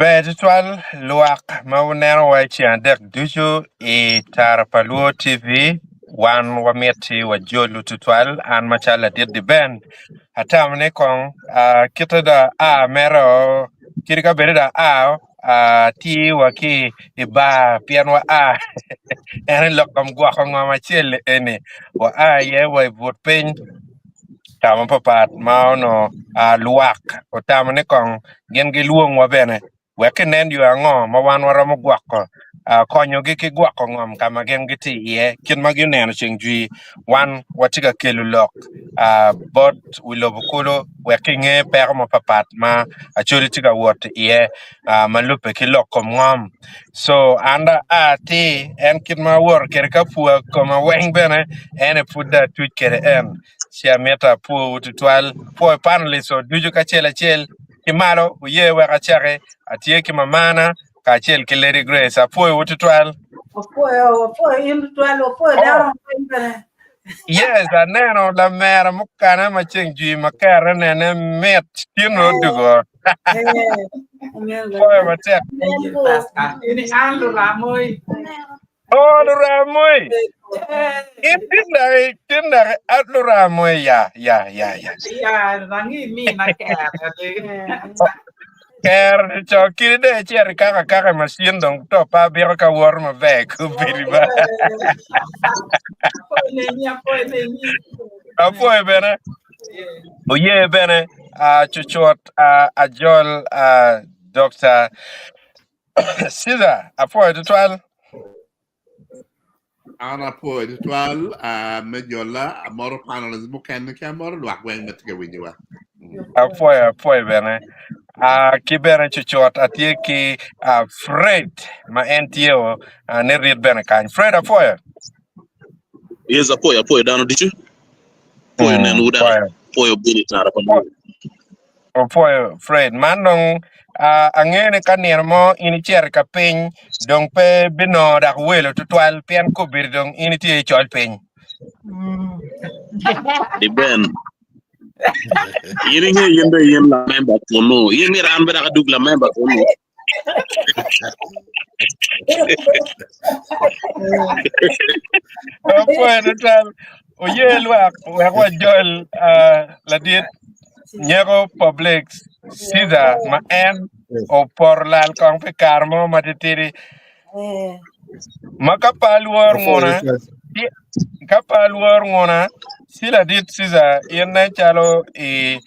Ber tutwal lwak ma wunenowa i ceng adek ducu i Tara pa Luo TV. Wan wamiti wajolwu tutwal. An macalo ladit di Ben, atamo ni kong ah, kite da a mere o, kit ka bedi da a atir wa ki i bar pien wa a en i lok kom gwoko ngom acel eni wa a iye wa i but piny ka mapapat ma onongo lwak otamo ni kong gin gilwongwa bene wek kinen yo ango ma wan waromo gwoko konyogi ki gwoko ngom ka ma gin gitye iye kit ma gineno ceng jwi wan watye ka kelo lok bot wi lobo kulu wek kinge peko mapapat ma Acholi tye ka wot iye ma lubbe ki lok kom ngom. So an dong aa atir en kit ma awoto kwede ka pur koma weng bene en aye pud dong atuc kwede en. Ci amito apwowu tutwal, apwoyo panelists ducu kacel acel ki malo wuye wek acaki, atye ki mamana kacel ki Lady Grace apwoyowu tutwal. Wapwoyo, wapwoyo in tutwal, wapwoyo Oh, dano weng bene. yes, aneno lamera mukane ma ceng jwi ma kere nene mit, tin odugo. Eh, omyero Pwoyo matek. Ini an luramoi. Oh, luramoi. In tin daki, tin daki, at luramoi ya, ya, ya, ya. Ya, rangi mi na ker. Ker co kidi de icito ikako akaka i macin dong to pe abito ka woto maber kobedi ba. Apwoyo neni, apwoyo neni. Apwoyo bene, oye bene ah, cucut ah, ajol ah, Dr. Caesar, apwoyo tutwal. An apwoyo tutwal ah, me jola, amoro panelists mukene ki amoro lwak weng ma tye ka winyowa. Apwoyo, apwoyo bene. Ah, ki bene cucut atye ki ah, Fred ma en tye o ah, ni rit bene kany. Fred apwoyo. Yes, apwoyo, apwoyo dano ducu. Apwoyo nenowu dok Apwoyo. apwoyo bedo i tara pa Luo. Opwoyo Fred. Man dong ah, angeyo ni ka nino mo in icito i ka piny dong pe binongo dok welo tutwal pien kobedo dong in itye i col piny. Di Ben. In inge in be in la member kunu. In myero an be dok adug la member kunu. Opwoyo tutwal. Oye lwak wek wajol ah, ladit Nyeko Public Caesar ma en opoto lal kong pi kare mo matitidi ma ka pe alwor nguna ka pe alwor nguna ci ladit Caesar in nen calo i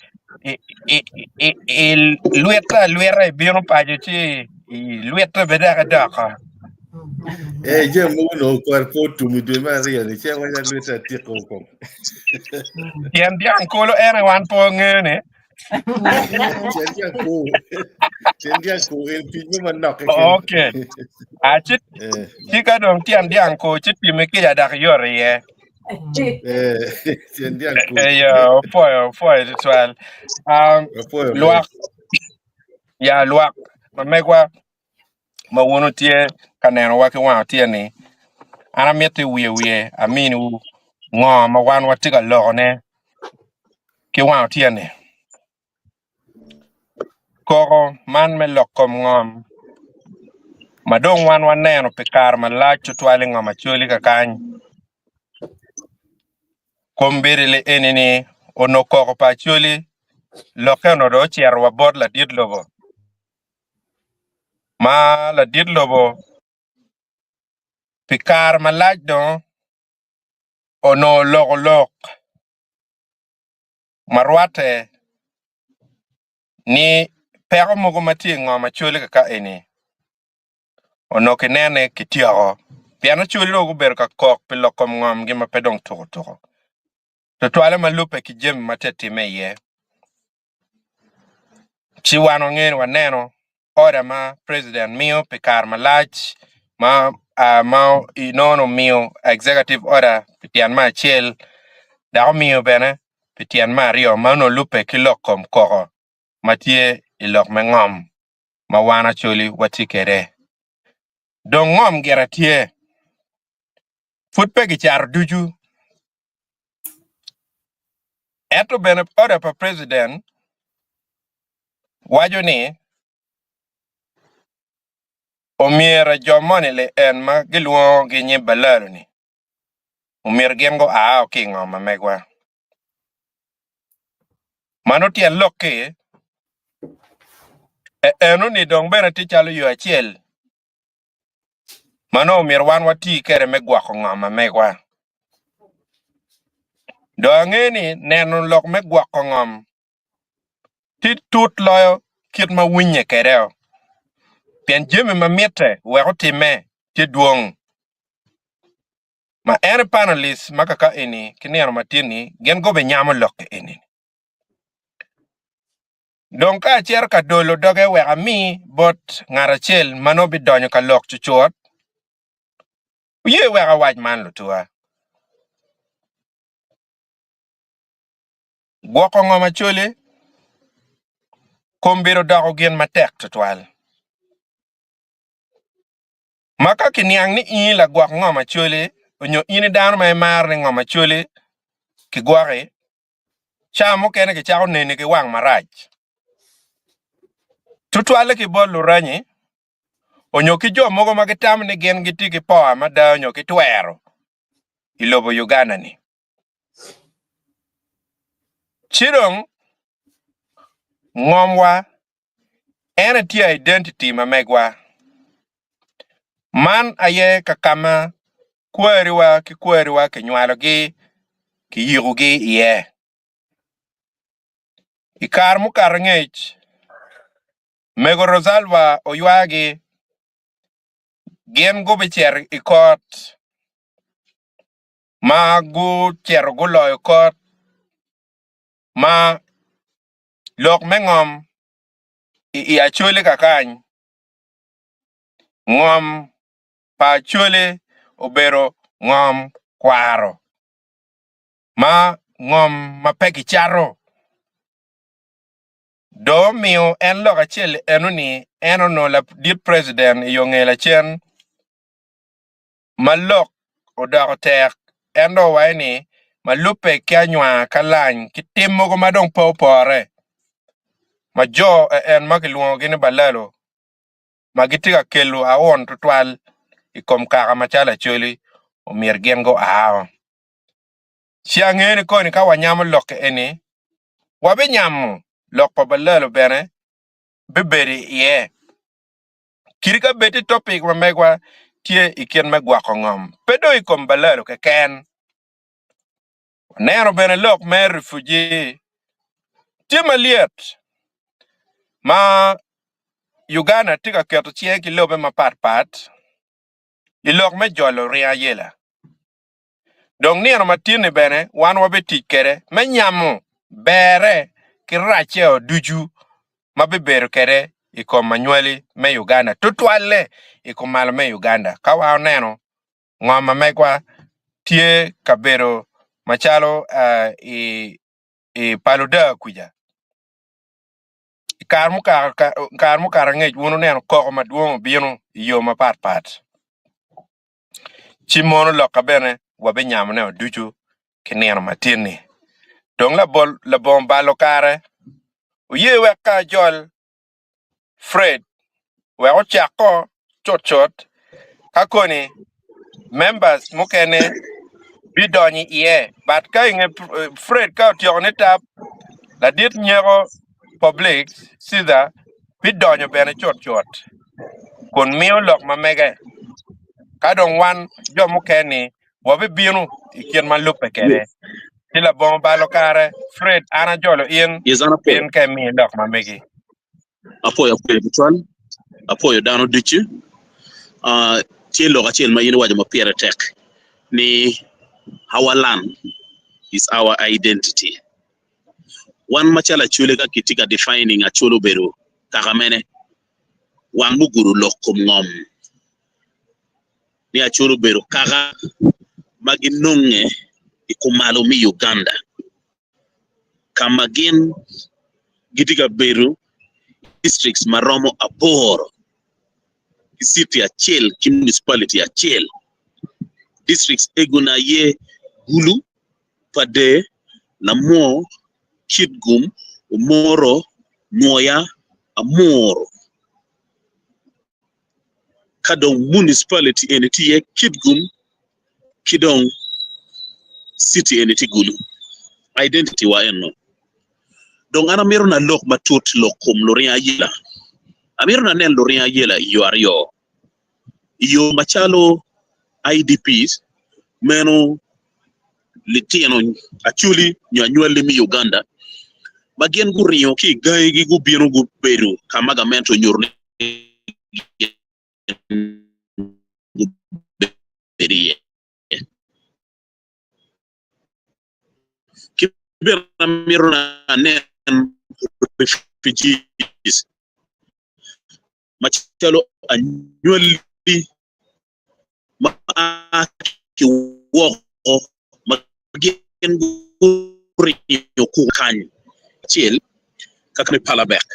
ilwite alwita ibino paco ci ilwite bene dok idoko. Eh, jami mogo onongo kore pe otum i dwe me aryo-ni, ci awaco alwite atyeko kong. Pien dyang kolo en aye wan pe wangeyo ni. Tyen dyang kor, tyen dyang kor en pic mo manok keken. Okay. Ah, ci, Eh, ci ka dong tyen dyang kor ci time kica dok iyot iye. Eh, tyen dyang kor. Eyo, opwoyo, opwoyo tutwal. Apwoyo Lwak, ya lwak ma megwa ma wun wutye ka nenowa ki wang otyeni, an amiti wiye wiye aminiwu ngo ma wan watye ka lokone ki wang otyeni. Koko man me lok kom ngom ma dong wan waneno pi kare malac tutwal i ngom Acholi kakany, kombeddi li eni-ni onongo koko pa Acholi lokke onongo dong ocito wa bot ladit lobo ma ladit lobo pi kare malac dong onongo oloko lok ma rwatte ni peko mogo ma tye i ngom Acholi kaka eni onongo kinene kityeko pien Acholi dong gubedo ka kok pi lok kom ngomgi ma pe dong tuko tuko tutwalle ma lubbe ki jami ma tye ka timme iye. Ci wan wangeyo ni waneno order ma president miyo pi kare malac ma ma inongo omiyo executive order pi tyen me acel dok omiyo bene pi tyen me aryo ma onongo lubbe ki lok kom koko ma tye i lok me ngom ma wan Acholi watye kwede. Dong ngom gire tye, pud pe kicato ducu. Ento bene order pa president waco ni. Omyero jo moni li en ma gilwongo gi nyi Balalo ni omyero gin gua o ki i ngom ma megwa. Mano tyen lok-ki eno-ni dong bene tye calo yo acel ma nongo omyero wan wati kwede me gwoko ngom ma megwa. Dong angeyo ni neno lok me gwoko ngom tye tut loyo kit ma winye kwede-o, pien jami ma mitte wek otimme tye dwong. Ma en aye panelist ma kaka eni ki nino matin-ni gin gubinyamo lok eni. Dong ka acito ka dolo doge wek ami bot ngat acel ma nongo bidonyo ka lok cucut, wuye wek awac man lutuwa. Gwoko ngom Acholi kom bedo doko gin matek tutwal. Ma ka kiniang ni in lagwok ngom Acholi onyo in i dano ma imaro ni ngom Acholi kigwoki, ca mukene kicako neni ki wang marac. Tutwalle ki bot luranyi onyo ki jo mogo ma gitamo ni gin gitye ki power mada onyo ki twero i lobo Uganda ni. Ci dong ngomwa en aye tye identity ma megwa. Man aye ka ka ma kwariwa ki kwariwa kinywalogi kiyikogi iye. I kare mukato angec, Mego Rosalba oywagi gin gubicito i kot. Ma gucito guloyo kot ma lok me ngom i Acholi kakany, ngom pa Acholi obedo ngom kwaro ma ngom ma pe kicato. Dong omiyo en lok acel eno-ni en onongo ladit preciden i yo nge lacen. Ma lok odoko tek, en dong owaco ni, Ma lubbe ki anywar ka lany ki tim mogo ma dong pe opore, ma jo en ma kilwongogi ni balalo ma gitye ka kelo aun tutwal i kom kaka macalo Acholi omyero gin guao. Ci angeyo ni koni ka wanyamo lok eni, wabinyamo lok pa balalo bene bibedo iye. Kadi ka bed ni topik ma megwa tye i kit me gwoko ngom pe dong i kom balalo keken, waneno bene lok me refugee tye malyet ma Uganda tye ka keto cinge ki lobe mapat pat i lok me jolo ringo ayela. Dong nino matin-ni bene wan wabitic kwede me nyamo berre ki racce-o ducu ma bibedo kwede i kom anywali me Uganda, tutwalle i kom malo me Uganda. Ka wan oneno ngo ma megwa tye ka bedo macalo i Paluda kuca, i kare mukato angec wun wuneno koko madwong obino i yo mapatpat. Ci mono lokka bene wabinyamone ducu ki nino matin-ni. Dong labongo balo kare, wuye wek ka ajol Fred wek ocakko cutcut ka koni members mukene bidonyo iye. But ka inge Fred ka otyeko ni tap, ladit nyeko public Caesar bidonyo bene cutcut kun miyo lok ma mege. Ka dong wan jo mukene-ni wabibino i kit ma lubbe kwede. Ci labongo balo kare, Fred, an ajolo in, Yes, an apwoyo. bin ka imi lok ma megi. Apwoyo apwoyo tutwal. Apwoyo dano ducu. Ah, tye lok acel ma in iwaco ma pire tek ni our land is our identity. Wan macalo Acholi ka kitye ka defining Acholi obedo kaka mene, wang mugudo lok kom ngom ni Acholi obedo kaka ma ginonge i kumalo me Uganda ka ma gin gitye ka bedo i districts ma romo aboro ki citi acel ki municipality acel. Districts egoni aye Gulu, Pader, Lamwo, Kitgum, Omoro, Nwoya, Amuru. Ka dong municipality eni tye iye Kitgum ki dong city eni tye Gulu. Identity wa eno. Dong an amito nalok matut lok kom luringo ayela. Amito nanen luringo ayela i yo aryo. I yo macalo IDPs, meno litino Acholi nyo anywali me Uganda ma gin guringo ki i gangigi gubino gubedo ka ma gamente onyuto ni gin gubedo iye. Ki bene amito ni anen refugees macalo anywali ma a ki woko ma gin guringo kwo kany acel kaka me Palabek.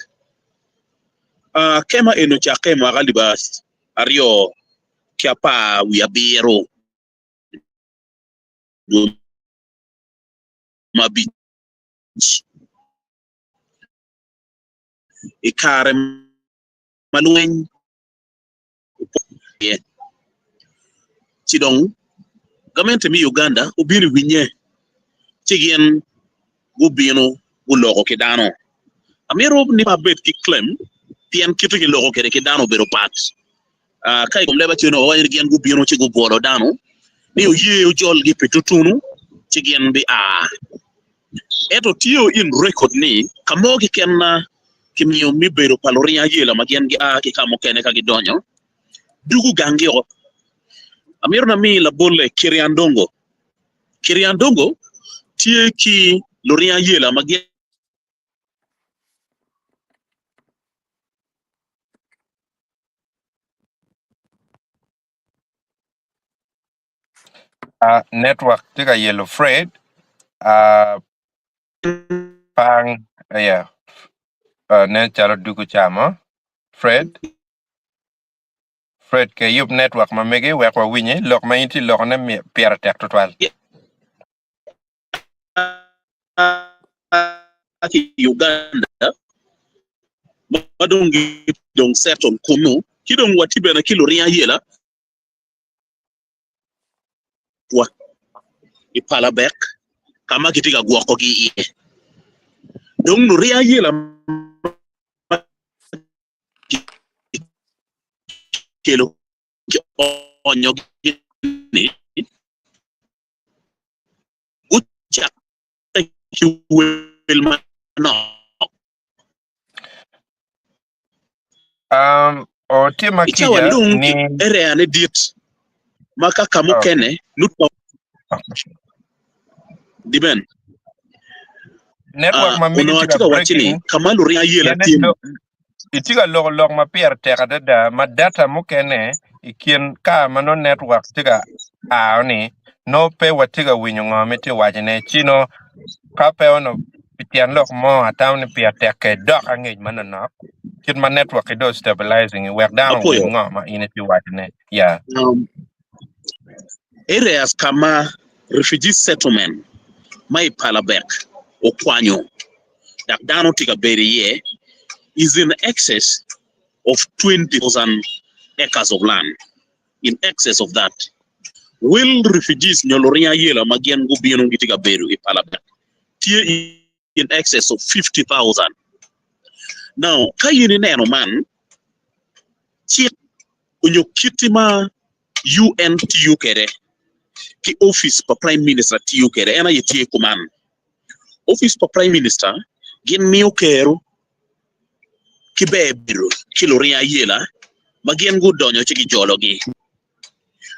Kema eni ocakke i mwaka alip aryo ki apar wiye abiro dwe me abic i kare ma lweny opong iye. Ci dong gamente me Uganda obino i winye ci gin gubino guloko ki dano. Amito ni pe abed ki claim pien kite giloko kwede ki dano obedo pat. Ka i kom leb acel onongo wawaco ni gin gubino ci gubwolo dano ni oye ojolgi pi tutunu ci gin bia. Ento tye in record ni ka mo keken ma kimiyo me bedo pa luring ayela ma gin gia ki ka mukene ka gidonyo, dugo ganggi oko. Amito ni ami labolle Kiryandongo. Kiryandongo tye ki luring ayela ma gin. Network tye ka yelo Fred. Uh, pang, yeah. Nen calo dugo ca mo. Fred. Fred ke yub network ma megi wek wawinyi lok ma in tye lokone pire tek tutwal. Ki i Uganda ma dong gidong settle kunu ki dong watye bene ki luring ayela wa i Palabek ka ma kitye ka gwokogi iye. Dong luring ayela ma kikelo kionyogi-ni gucakke ki wel manok. Um, otima I cawa kica dong ni ereane dit ma ka ka okay. mukene nut diben. Network ma megi Onongo tye ka atye ka wacci ni breaking ka ma luring ayela pienne tye itye ka loko lok ma pire tek adada ma data mukene i kin ka ma nongo network tye ka ao ni nongo pe watye ka winyo ngo ma itye ka wacone ci nongo ka pe onongo pi tyen lok mo atamo ni pire tek ke dok angec manonok kit ma network ki dong stabilizing wek dano Apoyo. owiny ngo ma in itye wacone ya. Areas ka ma refugee settlement ma i Palabek okwanyo dok dano tye ka bedo iye is in excess of 20,000 acres of land. In excess of that. Wel refugees nyo luring ayela ma gin gubino gitye ka bedo i Palabek tye in excess of 50,000. Now, ka in ineno man, cik onyo kiti ma UN tiyo kwede ki opic pa Prime Minister tiyo kwede en aye tye kuman. Opic pa Prime Minister gin miyo kero ki ber bedo ki luring ayela ma gin gudonyo ci gijologi.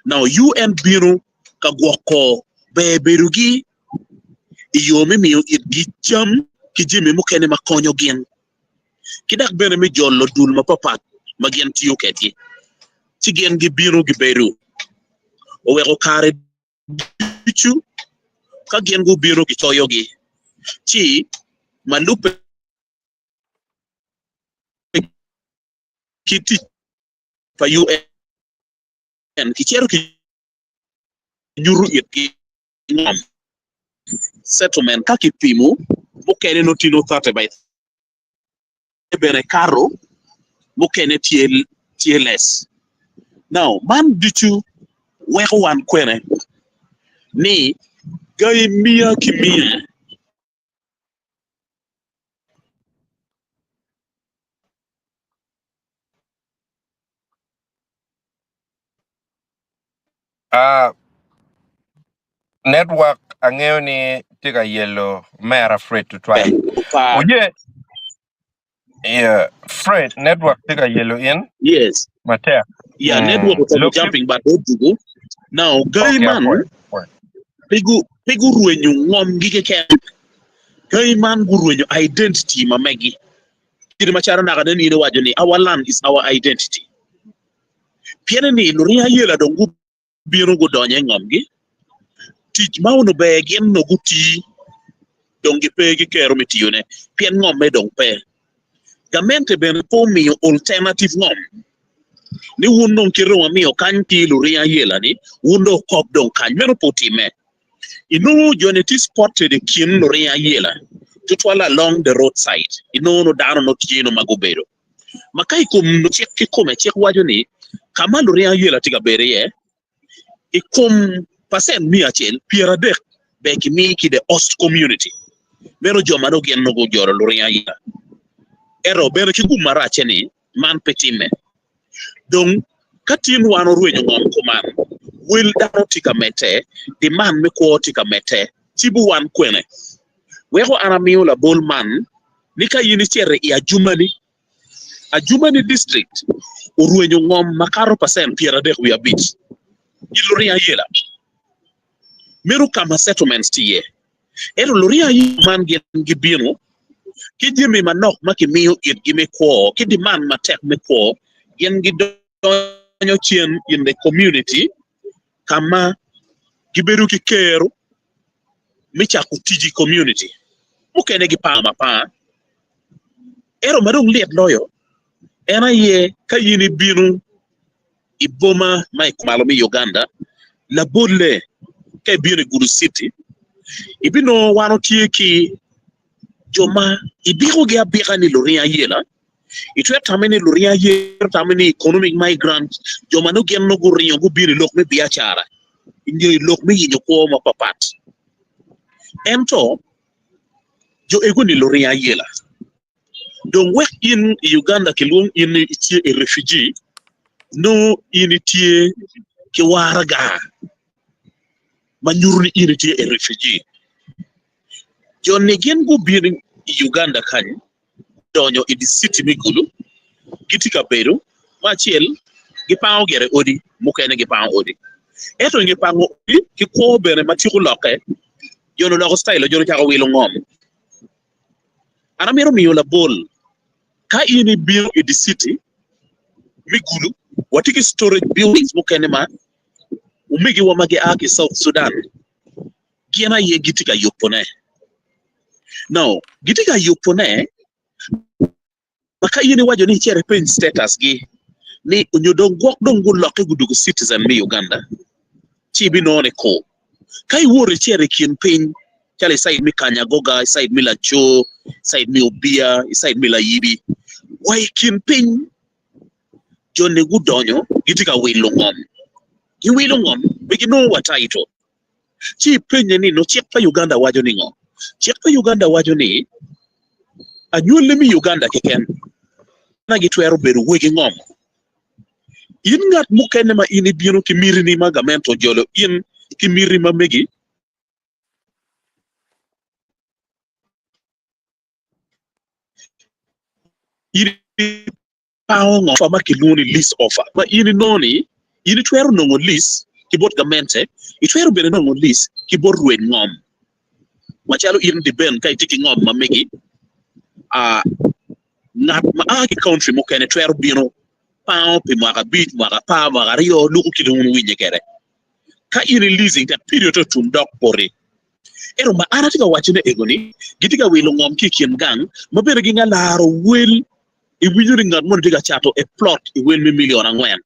Now UN bino ka gwoko ber bedogi i yo me miyo itgi cam ki jami mukene ma konyo gin, ki dok bene me jolo dul mapapat ma gin tiyo kwedgi. Ci gin gibino gibedo oweko kare ducu ka gin gubino kicoyogi, ci ma lubbe ki tic pa UN kicito kinyuto itgi ngom, settlement, ka kipimo mukene nongo tye nongo 30 by 30 bene kato mukene tye less. Now, man ducu weko wan kwene ni gangi miya ki miya. Ah, network angeyo ni tye ka yelo mera Fred tutwal. Pa, Oye, yeah, Fred, network tye ka yelo in yes. matek. Yeah, network Mm. otemo Lok tye jumping but odugo. Now, gangi okay, man apwoyo. apwoyo. pe gu pe gurwenyo ngomgi keken. Gangi man gurwenyo identity ma megi. Kit macalo naka nen in iwaco ni our land is our identity. Piene ni luring ayela dong gubino gudonyo i ngomgi, tic ma onongo ber gin onongo gutii dong gipe ki kero me tiyone pien ngomme dong pe. Gamente bene pe omiyo alternative ngom ni wun dong kite dong wamiyo kany ki luring ayela ni wun dong wukob dong kany. Meno pe otimme. Inongo joni tye spotted i kin luring ayela tutwal along the road side. Inongo nongo dano nongo tye nongo ma gubedo. Ma ka i kom cik kikome, cik waco ni ka ma luring ayela tye ka bedo iye, i kom pacent miya acel 30 ber kimi ki the host community. Meno jo ma nongo gin nongo gujolo luring ayela. Ento bene ki gum maracce ni man pe timme. Dong ka tin wan orwenyo ngom kuman, wel dano tye ka medde, demand me kwo tye ka medde, cibo wan kwene? Weko an amiyo labol man ni ka in icito i Adjumani, Adjumani District orwenyo ngom makato pacent 35 i luring ayela. Meno ka ma settlements tye iye. Ento luring ayela man gin gibino ki jami manok ma kimiyo itgi me kwo ki demand matek me kwo, gin gidonyo cen in the community ka ma gibedo ki kero me cako tic i community. Mukene gipango mapanga. Ento ma dong lit loyo en aye ka in ibino i boma ma i kumalo me Uganda, labolle ka ibino i Gulu City, ibinongo wan watye ki jo ma ibikogi abika ni luring ayela. Itwero tame ni luring ayela, tame ni economic migrant, jo ma nongo gin nongo guringo gubino i lok me biacara nyo i lok me yenyo kwo mapapat. Ento jo ego-ni luring ayela. Dong wek in i Uganda kilwong in ni itye i refugee, nongo in itye ki waraga ma nyuto ni in itye i refugee. Jo-ni gin gubino i Uganda kany, gudonyo i di city me Gulu, gitye ka bedo, me acel gipango gire odi, mukene gipango odi. Ento i nge pango odi ki kwo bene ma tyeko lokke, jo-ni oloko style, jo-ni ocako wilo ngom. An amito miyo labol, ka in ibino i di city me Gulu, watye ki storage buildings mukene ma omegiwa ma gia ki South Sudan gin aye gitye ka yubone. Now, gitye ka yubone ma ka in iwaco ni icit ipeny status gi ni onyo dong gwok dong gulokke gudwogo citizen me Uganda ci ibinongo ni kur. Ka iwoto icito i kin piny calo i cide me Kanyagoga, i cide me Lacor, i cide me Obia, i cide me Layibi wa i kin piny joni gudonyo gitye ka wilo ngom. Giwilo ngom pe ginongo wa title. Ci ipenye ni no cik pa Uganda waco ni ngo? Cik pa Uganda waco ni anywali me Uganda keken ma gitwero bedo wegi ngom. In ngat mukene ma in ibino ki mitini ma gamente ojolo in ki miti ma megi, in ipango ngo ma kilwongo ni lease offer ma in inongo ni in itwero nongo lease ki bot gamente, itwero bene nongo lease ki bot rwed ngom. Macalo in Deben ka itye ki ngom ma megi, ngat ma a ki country mukene twero bino pango pi mwaka abic, mwaka apar, mwaka aryo luko kit ma wun wuwinye kwede. Ka in i leasing tek period otum dok boti. Ento ma an atye ka wacone ego ni gitye ka wilo ngom ki i kin gang ma bene ginga laro wel iwinyo ni ngat moni tye ka cato a plot i wel me million angwen,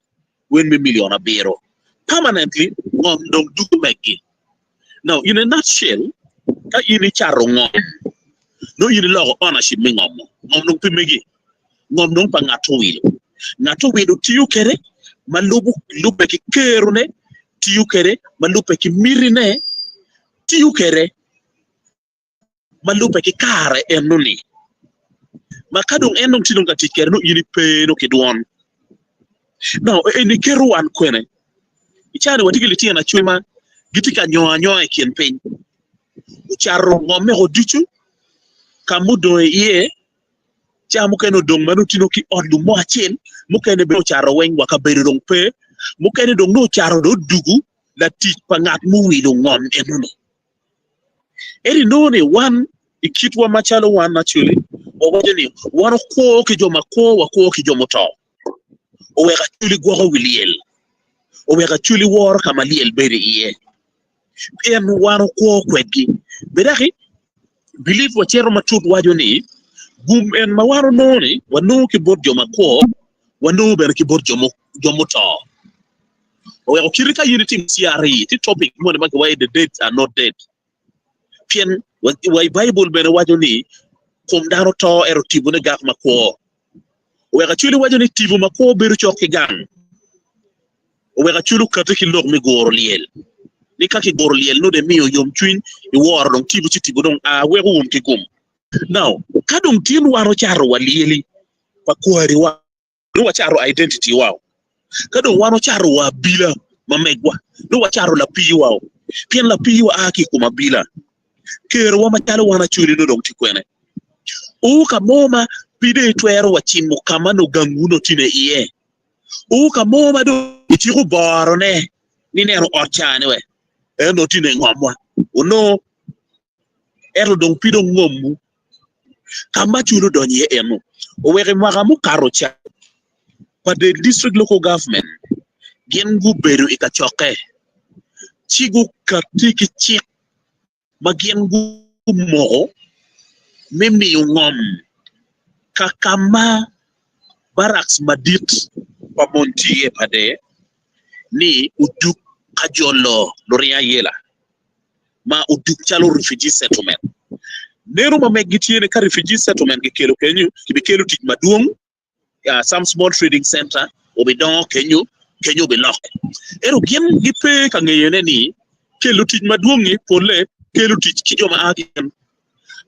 wel me million abiro. Permanently ngom dong dugo megi. Now in a nutshell, ka in icato ngom, nongo in iloko ownership me ngom-mo. Ngom dong pe megi. Ngom dong pa ngat owilo. Ngat owilo tiyo kwede. ma lubo lubbe ki kerone tiyo kwede, ma lubbe ki mitine tiyo kwede, ma lubbe ki kare enoni. Ma ka dong en dong tye dong ka tic kwede nongo in ipe nongo ki dwon. Now eni keto wan kwene? I caa ni watye ki litino acwe ma gitye ka nyongo anyonga i kin piny. Ocato ngom meko ducu ka mudong iye Ca mukene odong ma nongo tye ki ot lum mo acel, mukene bene ocato weng wa kabedo dong pe, mukene dong nongo ocato dong odugu latic pa ngat muwilo ngom enoni. Ento inongo ni wan i kitwa macalo wan actually wawaco ni wan wakwo ki jo makwo wakwo ki jo muto. Oweko Acholi gwoko wi lyel, oweko Acholi woro ka ma lyel bedo iye. Pien wan okwo kwedgi. Bed daki belief wacito matut waco ni gum en ma wan onongo ni wanongo ki bot jo makwo wanongo bene ki bot jo muto. Oweko kite ka in itimo CRE tye topic moni ma kiwaco the dead are not dead. Pien wa i Baibul bene waco ni kom dano to ento tipone gak makwo. Oweko Acholi waco ni tipo makwo bedo cok ki gang. Oweko Acholi okati ki lok me guro lyel. Ni ka kiguro lyel nongo dong imiyo yomcwiny iworo dong tipo ci tipo dong a weko wun ki gum. Now ka dong tin wan ocato wa lyeli pa kwariwa nongo wacato identity wa o. Ka dong wan ocato wa abila ma megwa nongo wacato lapii wa o. Pien lapii wa a ki i kom abila. Kerowa macalo wan Acholi nongo dong tye kwene? O ka mo ma pe dong itwero wa cimo ka ma nongo gangwu nongo tine iye. O ka mo ma dong ityeko borone ni neno ot ca-ni we, en dong tine ngomwa. Onongo ento dong pe dong ngomwu. Ka ma cul odonyo iye eno, oweko i mwaka mukato ca, pa the district local government gin gubedo i kacokke ci gukatti ki cik ma gin gumoko me miyo ngom ka ka ma barracks madit pa mony tye iye pade ni odug ka jolo luring ayela ma odug calo refugee settlement. Neno ma meggi tye ni ka refugee settlement kikelo kenyo kibikelo tic madwong. Some small trading center obidongo kenyo, kenyo obilokke. Ento gin gipe ka ngeyone ni kelo tic madwong-ngi polle kelo tic ki jo ma a ki cen.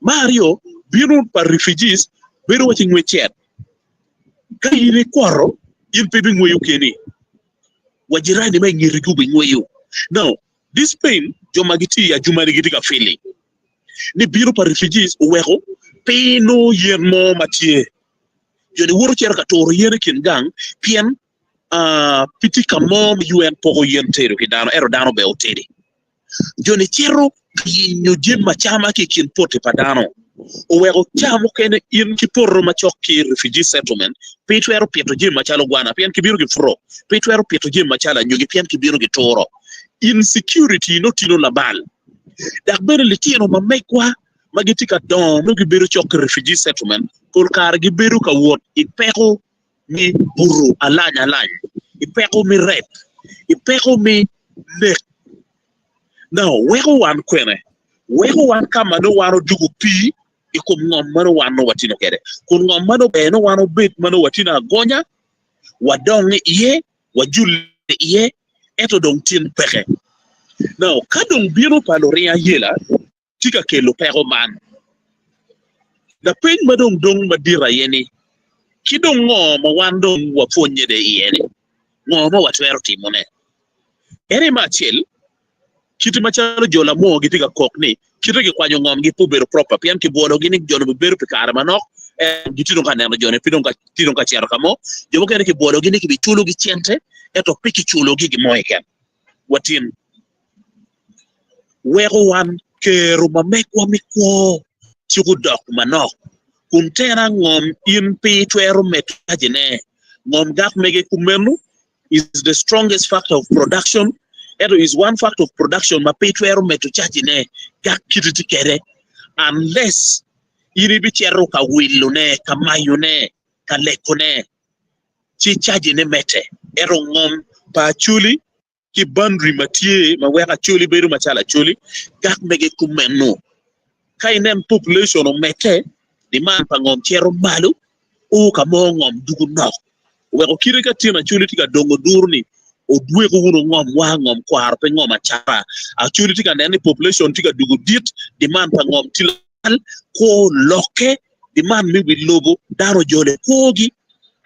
Me aryo, bino pa refugees bedo waci ngwec cet. Ka in ikwoto, in pe ibingweyo keni, wa jirani ma i ngeti gubingweyo. Now, this pain jo ma gitye i Adjumani gitye ka feeling ni bino pa refugees oweko pe inongo yen mo ma tye. Jo-ni woto cito ka turo yen i kin gang pien pe tye ka mo ma UN poko yen tedo ki dano ento dano bene otedi. Jo-ni cito ka yenyo jami acama ki i kin poti pa dano oweko ca mukene in ki poto macok ki refugee settlement pe itwero pito jami macalo gwana pien kibino giputo, pe itwero pito jami macalo anyogi pien kibino gituro. Insecurity nongo tino labal dok bene litino ma megwa ma gitye ka dongo nongo gibedo cok ki refugee settlement pol kare gibedo ka wot i peko me buto alany alany, i peko me rape, i peko me nek. Now weko wan kwene? Weko wan ka ma nongo wan odugo pii i kom ngom ma nongo wan nongo watino kwede. Kun ngom ma nongo ber nongo wan obed ma nongo watino agonya, wadong iye, wajulle iye, ento dong tin peke. Now ka dong bino pa luring ayela, tye ka kelo peko man? Lapeny ma dong dong madit aye ni, Ki dong ngo ma wan dong wapwonnye de iye-ni? Ngo ma watwero timone? En aye me acel, kite macalo jo lamwor gitye ka kok ni kite gikwanyo ngomgi pe obedo proper pien kibwologi ni jo-ni bibedo pi kare manok ento gitye dong ka neno jo-ni pe dong tye dong ka cito ka mo. Jo mukene kibwologi ni kibiculogi cente ento pe kiculogi gin mo keken watin. Weko wan kero ma megwa me kwo ciko dok manok, kun tena ngom in pe itwero medo cajine. Ngom gak mege kumeno is the strongest factor of production, ento is one factor of production ma pe itwero medo cajine gak kiti tye kede unless in ibicito ka wilone, ka mayone, ka lekone ci cajine medde. Ento ngom pa Acholi ki boundary ma tye ma weko Acholi bedo macalo Acholi gak mege kumeno. Ka inen population omedde, demand pa ngom cito malo o ka mo ngom dugo nok. Oweko kite ka tyen Acholi tye ka dongo duru ni odweko wunu ngom wa ngom kwaro pe ngom acata. Acholi tye ka neno ni population tye ka dugo dit, demand pa ngom tye lamal, kwo olokke, demand me wi lobo dano ojolo i kwogi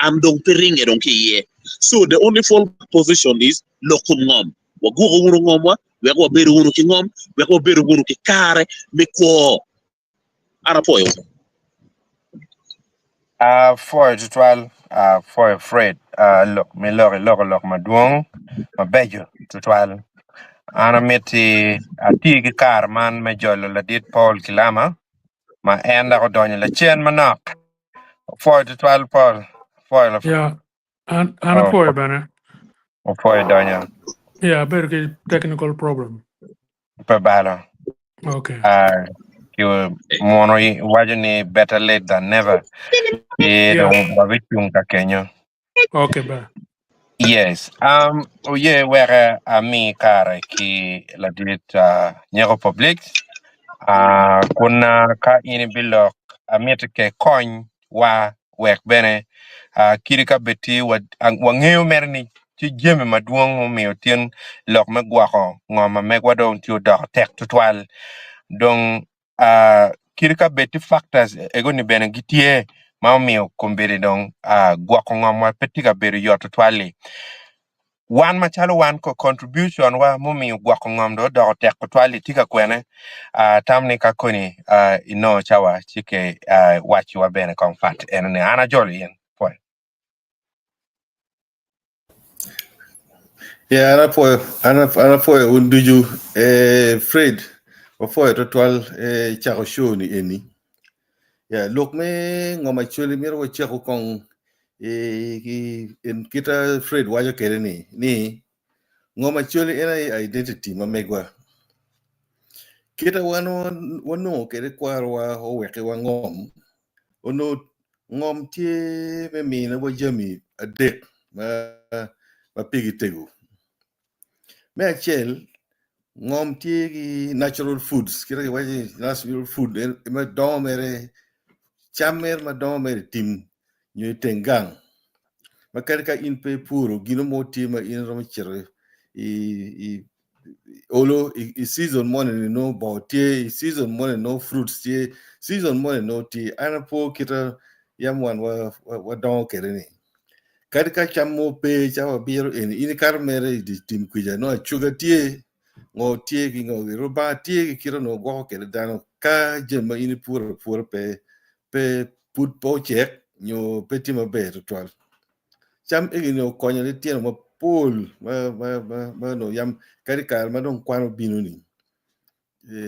and dong pe ringe dong ki iye. So the only fall back position is lok kom ngom. Wagwoko wunu ngomwa wek wabedo wunu ki ngom, wek wabedo wunu ki kare me kwo. An apwoyo wunu. Apwoyo tutwal, apwoyo Fred, lok me lok iloko lok madwong mabeco tutwal. An amiti ati ki kare man me jolo ladit Paul Kilama ma en dok odonyo lacen manok. Apwoyo tutwal Paul, apwoyo lapwony. Yeah, an an apwoyo bene. Opwoyo donyo. Yeah, abedo ki technical problem. Pe balo. Okay. Ah, ki muno i- waco ni better late than never. Ci Yeah. dong wabicung ka kenyo. Okay, bye. Yes. Oye weke ami kare ki ladit Nyeko Public. Kun ka in ibilok amiti ke kony wa wek bene kadi ka bed tye wangeyo mere ni tye jami madwong mumiyo tin lok me gwoko ngo ma megwa dong tye odoko tek tutwal. Dong kadi ka bed tye factors ego ni bene gitye ma omiyo kombeddi dong gwoko ngomwa pe tye ka bedo yot tutwal-li. Wan macalo wan ko contribution wa mumiyo gwoko ngom dong odoko tek tutwal-li tye ka kwene? Atam ni ka koni inongo cawa ci ke wacciwa bene kong pat eno ni an ajolo in. Pwoyo. Yeah, an apwoyo, an an apwoyo un ducu. Eh, Fred, wapwoyo twatwal eh, cako show ni eni. Yeah, lok me ngom actually myero wacako kong eh, ki en kita Fred waco kede ni ni ngom actually en aye identity ma megwa. Kita wan wanongo kede kwarowa owekiwa ngom Onongo ngom tye me mine wa jami adek ma pigi tego. Me acel, ngom tye ki natural foods kit ma kiwaco ni natural food ma dongo mere cam mere ma dongo mere i tim nyo i teng gang ma kadi ka in pe ipuro gino mo tye ma in iromo cito i olo i season moni ni nongo bongo tye i season moni nongo fruits tye season moni nongo tye an apo kita yam wan wadongo kwede ni kadi ka cam mo pe cam abiro eni in ikato mere i dye tim kwica nongo acuga tye ngo tye ki ngo Rubanga tye ki kite onongo gwoko kwede dano ka jami ma in ipuro apura pe pe pud pe ocek nyo pe tye maber tutwal. Cam eni okonyo litino mapol ma onongo yam kadi i kare ma dong kwan obino-ni,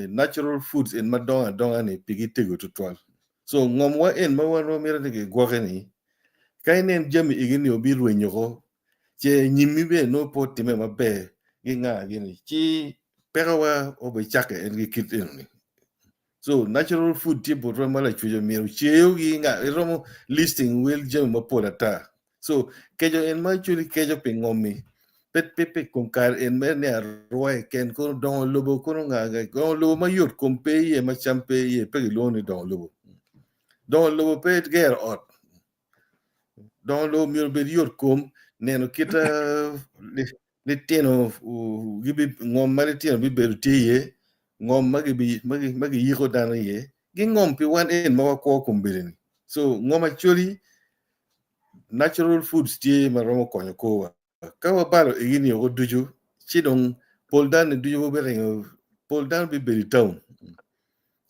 natural foods eni ma dongo adonga-ni pigi tego tutwal. So ngomwa eni ma wan wamito ni gigwoki-ni, ka inen jami egi-ni obirwenyo oko, ce nyimmi bene nongo pe otimme maber ki nga gini, ci pekowa obicakke en ki kit eno-ni. So natural food tye botwa ma lacwec omyero oceyo gi nga iromo listing wel jami mapol ata. So keco en ma actually keco pi ngomi pe pe pi kom kare en mere ni arwa keken kono dongo lobo kono nga nga dongo lobo ma yot kom pe iye ma cam pe iye pe gilwongo ni dongo lobo. Dongo lobo pe gero ot. Dongo lobo myero obed yot kom neno kita litino ngom ma litino bibedo tye iye, ngom ma giyiko dano iye, ki ngom pi wan en ma wakwo kombeddi-ni. So ngom actually natural foods tye ma romo konyo korwa. Ka wabalo egi-ni woko ducu, ci dong pol dano-ni ducu gubiringo, pol dano bibedo i taun.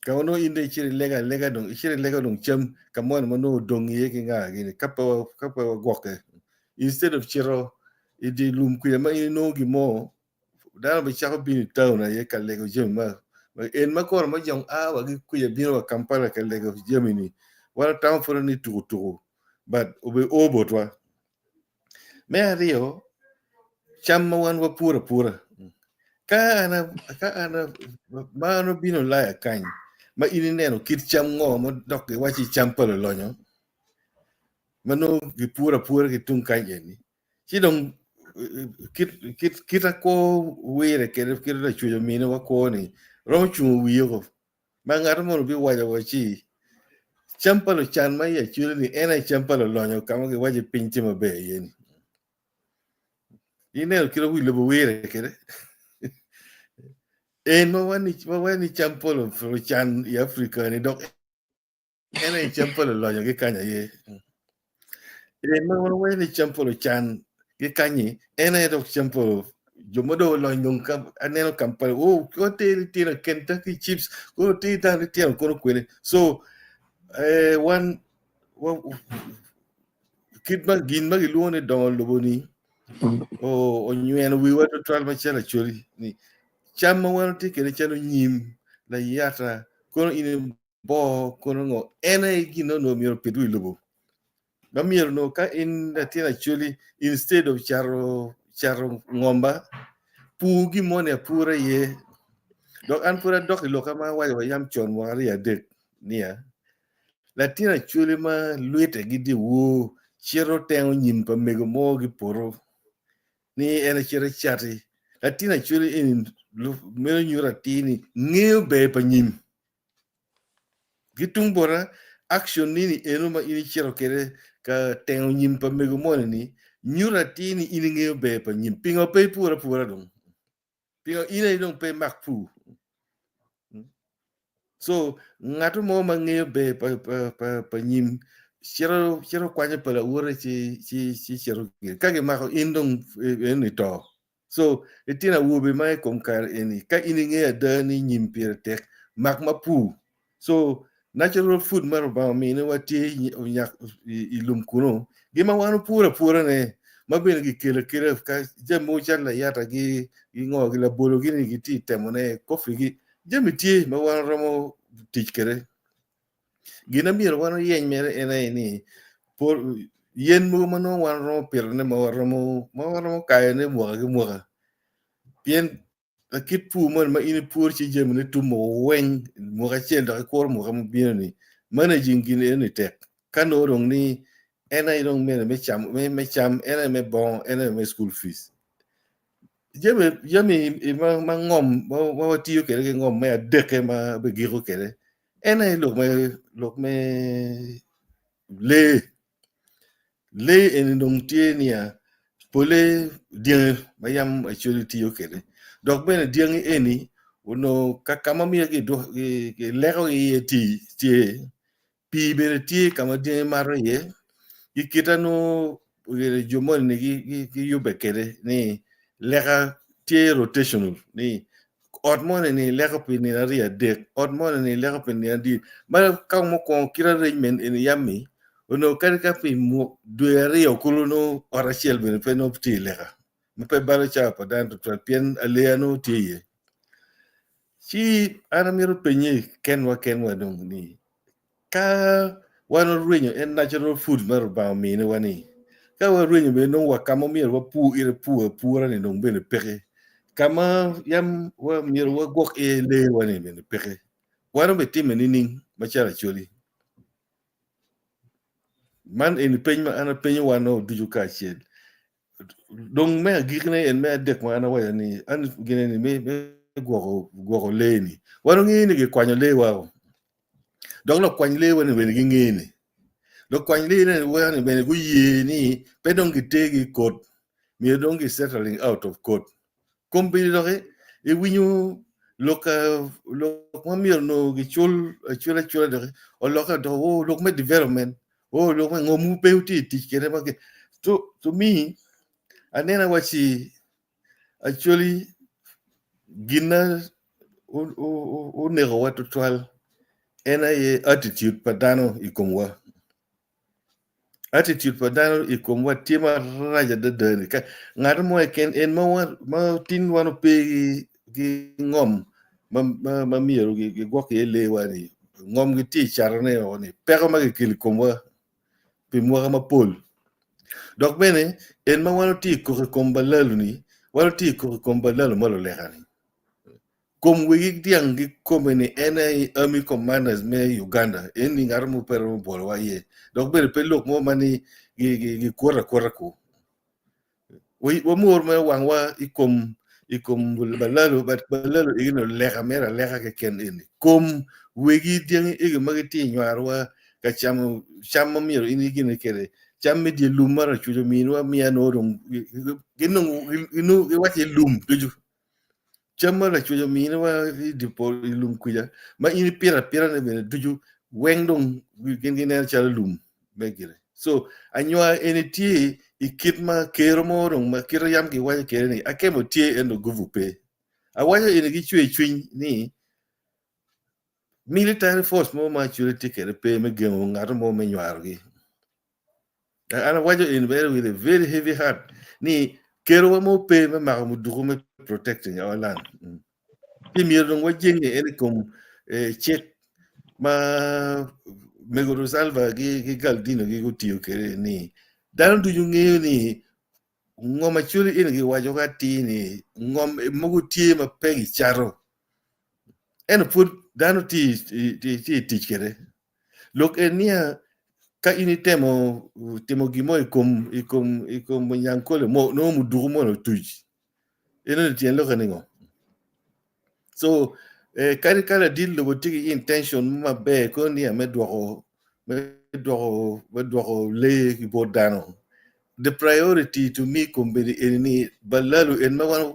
Ka ma nongo in dong icito ilega alega dong icito ilega dong cam ka moni ma nongo odong iye ki nga gini ka pe ka pe wagwokke instead of cito i dye lum kwija ma in inongo gin mo dano bicako bino i taun aye ka lego jami ma en ma kore ma jong a wa ki kwija bino wa Kampala ka lego jami ni wan watamo pud ni tuku tuku but obi o botwa. Me aryo cam ma wan wapuro apura ka an ka an ma an obino Ulaya kany ma in ineno kit cam ngo ma dok giwaco cam pa lulonyo ma nongo gipuro apura ki tung kany eni ci dong kit kit kit akwo wire kede kit lacwec ominiwa kwo ni romo cungo wiye ko ma ngat mo biwaco wa ci. Cam pa lucan ma i Acholi ni en aye cam pa lulonyo ka ma giwaco ni piny tye maber iye ni. Ineno kit ma wi lobo wire kwede. En ma waco ni cam pa lucan i Africa ni dok en aye cam pa lulonyo gikany aye. En ma waco ni cam pa lucan gikanyi en aye dok cam pa jo ma dong olony dong ka aneno Kampala oh oter litino Kentucky chips kono oter dano litino kono kwede so eh, wan wa, kit ma gin ma gilwongo ni dongo lobo-ni onyweno wiwa tutwal macalo Acholi ni cam ma wan watye kwede calo nyim layata kono in boo kono ngo en aye gin ma onongo myero opit wi lobo ma myero onongo ka in latin Acholi instead of cato cato ngomba pur gin moni apura iye dok an pud adok i loka ma awaco wa yam con mwaka 23 niya Latin Acholi ma lwite gi dyewor cito tengo nyim pa mego mo gi poto ni en ecito ecati. Latin Acholi eni meno nyuto atir ni ngeyo ber pa nyim. Ki tung bota action nini eno ma in icito kwede ka tengo nyim pa mego moni ni nyuto atir ni in ingeyo ber pa nyim. Pingo pe ipur apura dong? Pingo in aye dong pe imak pur? So ngat mo ma ngeyo ber pa, pa, pa, pa nyim cito cito kwanyo pa lawote ci ci ci cito gire. Ka gimako in dong en ito. So itino awobe ma i kom kare eni ka in ingeyo ada ni nyim pire tek mak ma pur. So natural food ma Rubanga ominiwa tye onyak i lum kunu gin ma wan opuro apura ne ma bene gikelo akela ka jami mogo calo layata gi ngo gi labolo gini gitye temo ne coffee gi jami tye ma wan romo tic kwede. Gin ma myero wan oyeny mere en aye ni yen mogo ma nongo wan romo pitone ma waromo ma waromo kayone mwaka ki mwaka pien kit pur moni ma in ipuro ci jamine tumo weng mwaka acel dok ikuro mwaka mubino ni managing gin eno ni tek ka nongo dong ni en aye dong mene me cam me cam en aye me bongo en aye me school fees jami jami ma ma ngom ma watiyo kwede ki ngom me adekke ma bigiko kwede en aye lok me lok me lee Lee eni dong tye niya pole dyangi ma yam Acholi tiyo kwede dok bene dyangi eni onongo ka ka ma myero gilekogi iye tye pii bene tye ka ma dyangi mato iye ki kita nongo jo moni giyubbe kwede ni leka tye rotational ni ot moni ni leko pi nino 2 3, ot moni ni leko pi nino adi. Ma ka mukwongo kit arrangement eni yam-mi onongo kadi ka pi dwe 2 kulu nongo ot acel bene pe nongo tye i leka ma pe balo cawa pa dano tutwal pien aleya nongo tye iye. Ci an amito penye kenwa kenwa dong ni ka wan orwenyo en natural food ma Rubanga ominiwa ni, ka warwenyo bene nongo wa ka ma myero wapur ite pur apura ni dong bene peke, ka ma yam myero wagwok iye lee wa ni bene peke. Wan obitime nining macalo Acholi? Man eni peny ma an apenyo wan ducu kacel. Dong me agikine en me adek ma an awaco ni an gine ni me gwoko gwoko lee ni. Wan wangeyo ni gikwanyo lee wa dok lukwany lee wa ni bene gingeyo ni lukwany lee wa ni bene guye ni pe dong gitergi i court myero dong gi settling out of court. Kombeddi doki iwinyo lok lok ma myero onongo gicul acula acula doki olokke odoko oh lok me development oh lok me ngom pe wutye i tic kwede ma to to me aneno awaci actually gin na onekowa tutwal en aye attitude pa dano i komwa. Attitude pa dano i komwa tye marac adada ni ka ngat mo keken en ma tin wan ope ki ngom ma myero gigwok iye lee wa ni ngom gitye i catone o ni peko ma gikelo i komwa pi mwaka mapol. Dok bene en ma wan watye i koko i kom balalu ni wan watye i koko i kom balalu ma luleka ni. Kom wegi dyang gikome ni en aye army commanders me Uganda en ni ngat mo pe romo bwolowa iye dok bene pe lok mo ma ni gikwoto akwota ku. Wamor me wangwa i kom i kom balalu but balalu egi ni oleka mere aleka keken eni kom wegi dyangi egi ma gitye i nywarowa. ka camo cam ma myero in igine kede cam me dye lum ma Racuc ominwa miya nongo dong ginongo giwaco ni lum ducu cam ma Racuc ominiwa i dye pol i lum kwica ma in ipito apita-ni bene ducu weng dong gin gineno calo lum me gire so anywar eni tye i kit ma kero mo dong ma kite yam giwaco kede ni akemo tye ento guvu pe awaco eni ki cwer cwiny ni Military force mo ma actually tye kwede pe me gengo ngat mo me nywarogi. An awaco in very with a very heavy heart ni kerowa mo pe me mako muduku me protecting our land. Ci myero dong wajenge en i kom eh, cik ma Mego Rosalva gi, gi Galdino gi gutiyo kwede ni dano ducu ngeyo ni ngom actually eni giwaco ka atir ni ngom mogo tye ma pe gicato Ento pud dano tye i tic kwede. Lok en niya, ka in itemo timo gin mo i kom i kom i kom nyangkole mo nongo muduku moni otuc. Eno tyen lokke ningo? So eh, kadi ka ladit lobo tye ki intention mo maber kono niya me dwoko me dwoko me dwoko lee ki bot dano. The priority to me kombeddi eni ni balalu en ma wan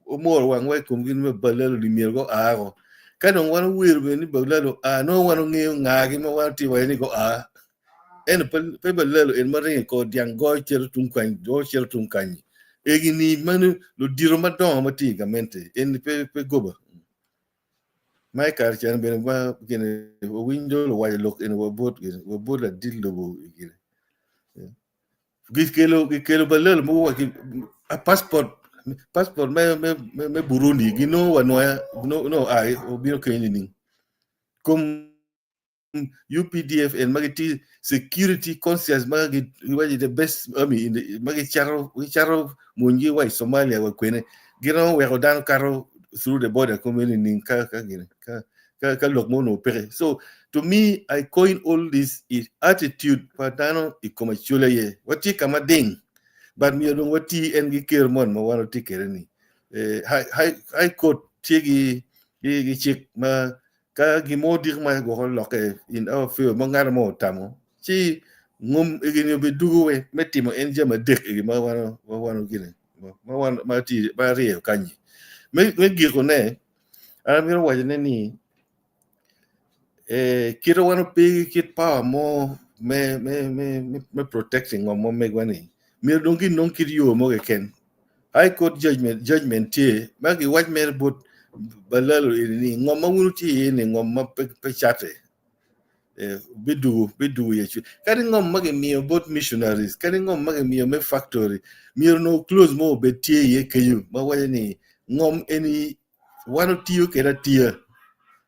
omoro wangwa i kom gin me balalo ni myero gua ko. Ka dong wan owero bene ni balalo oa, nongo wan ongeyo ngagi ma wan otye waco ni gua. Ento pe balalo en ma ringo i kor dyang goyo cito tung kany, goyo cito tung kanyi. Egi ni meno ludito madongo ma tye i gamente, eni pe pe goba. Ma i kare cen bene ma gine owinjo luwaco lok eni wa bot gine wa bot ladit lobo gine. Gikelo gikelo balelo mogo wa ki a passport passport me me me, me Burundi ginongo wa nwoya no no ai obino keny nining kom UPDF en ma gitye security conscious ma giwaco the best army in the ma gicato gicato monygi wa i Somalia wa kwene giromo weko dano kato through the border kome nining ka ka gine ka ka, ka lok mo onongo peke. So to me I coin all this is attitude pa dano i kom Acholi aye. Watye ka mading but myero dong wati en gi ker mon ma wan watye kwede ni. Eh, high, high, high court tye gi, gi, gi cik ma ka gin mo dik ma gwoko lokke in our favor ma ngat mo otamo ci ngom egini obidugo we me timo en jami adek egi ma wan ma wan gine ma wan ma tye ma aryeyo kanyi me me giko ne An amito wacone ni eh, kite wan ope ki kit power mo me, me, me, me, me protecting ngom ma megwa ni myero dong ginong kit yo mo keken. High Court judgment, judgment tye ma giwac mere bot balalo eni ni ngom ma wun wutye iye ni ngom ma pe, pe cate. Eh, bidugu bidugu ye cwiny. Kadi ngom ma gimiyo bot missionaries, kadi ngom ma gimiyo me factory, myero onongo clause mo obed tye iye kenyo ma waco ni ngom eni wan otiyo kwede atiya.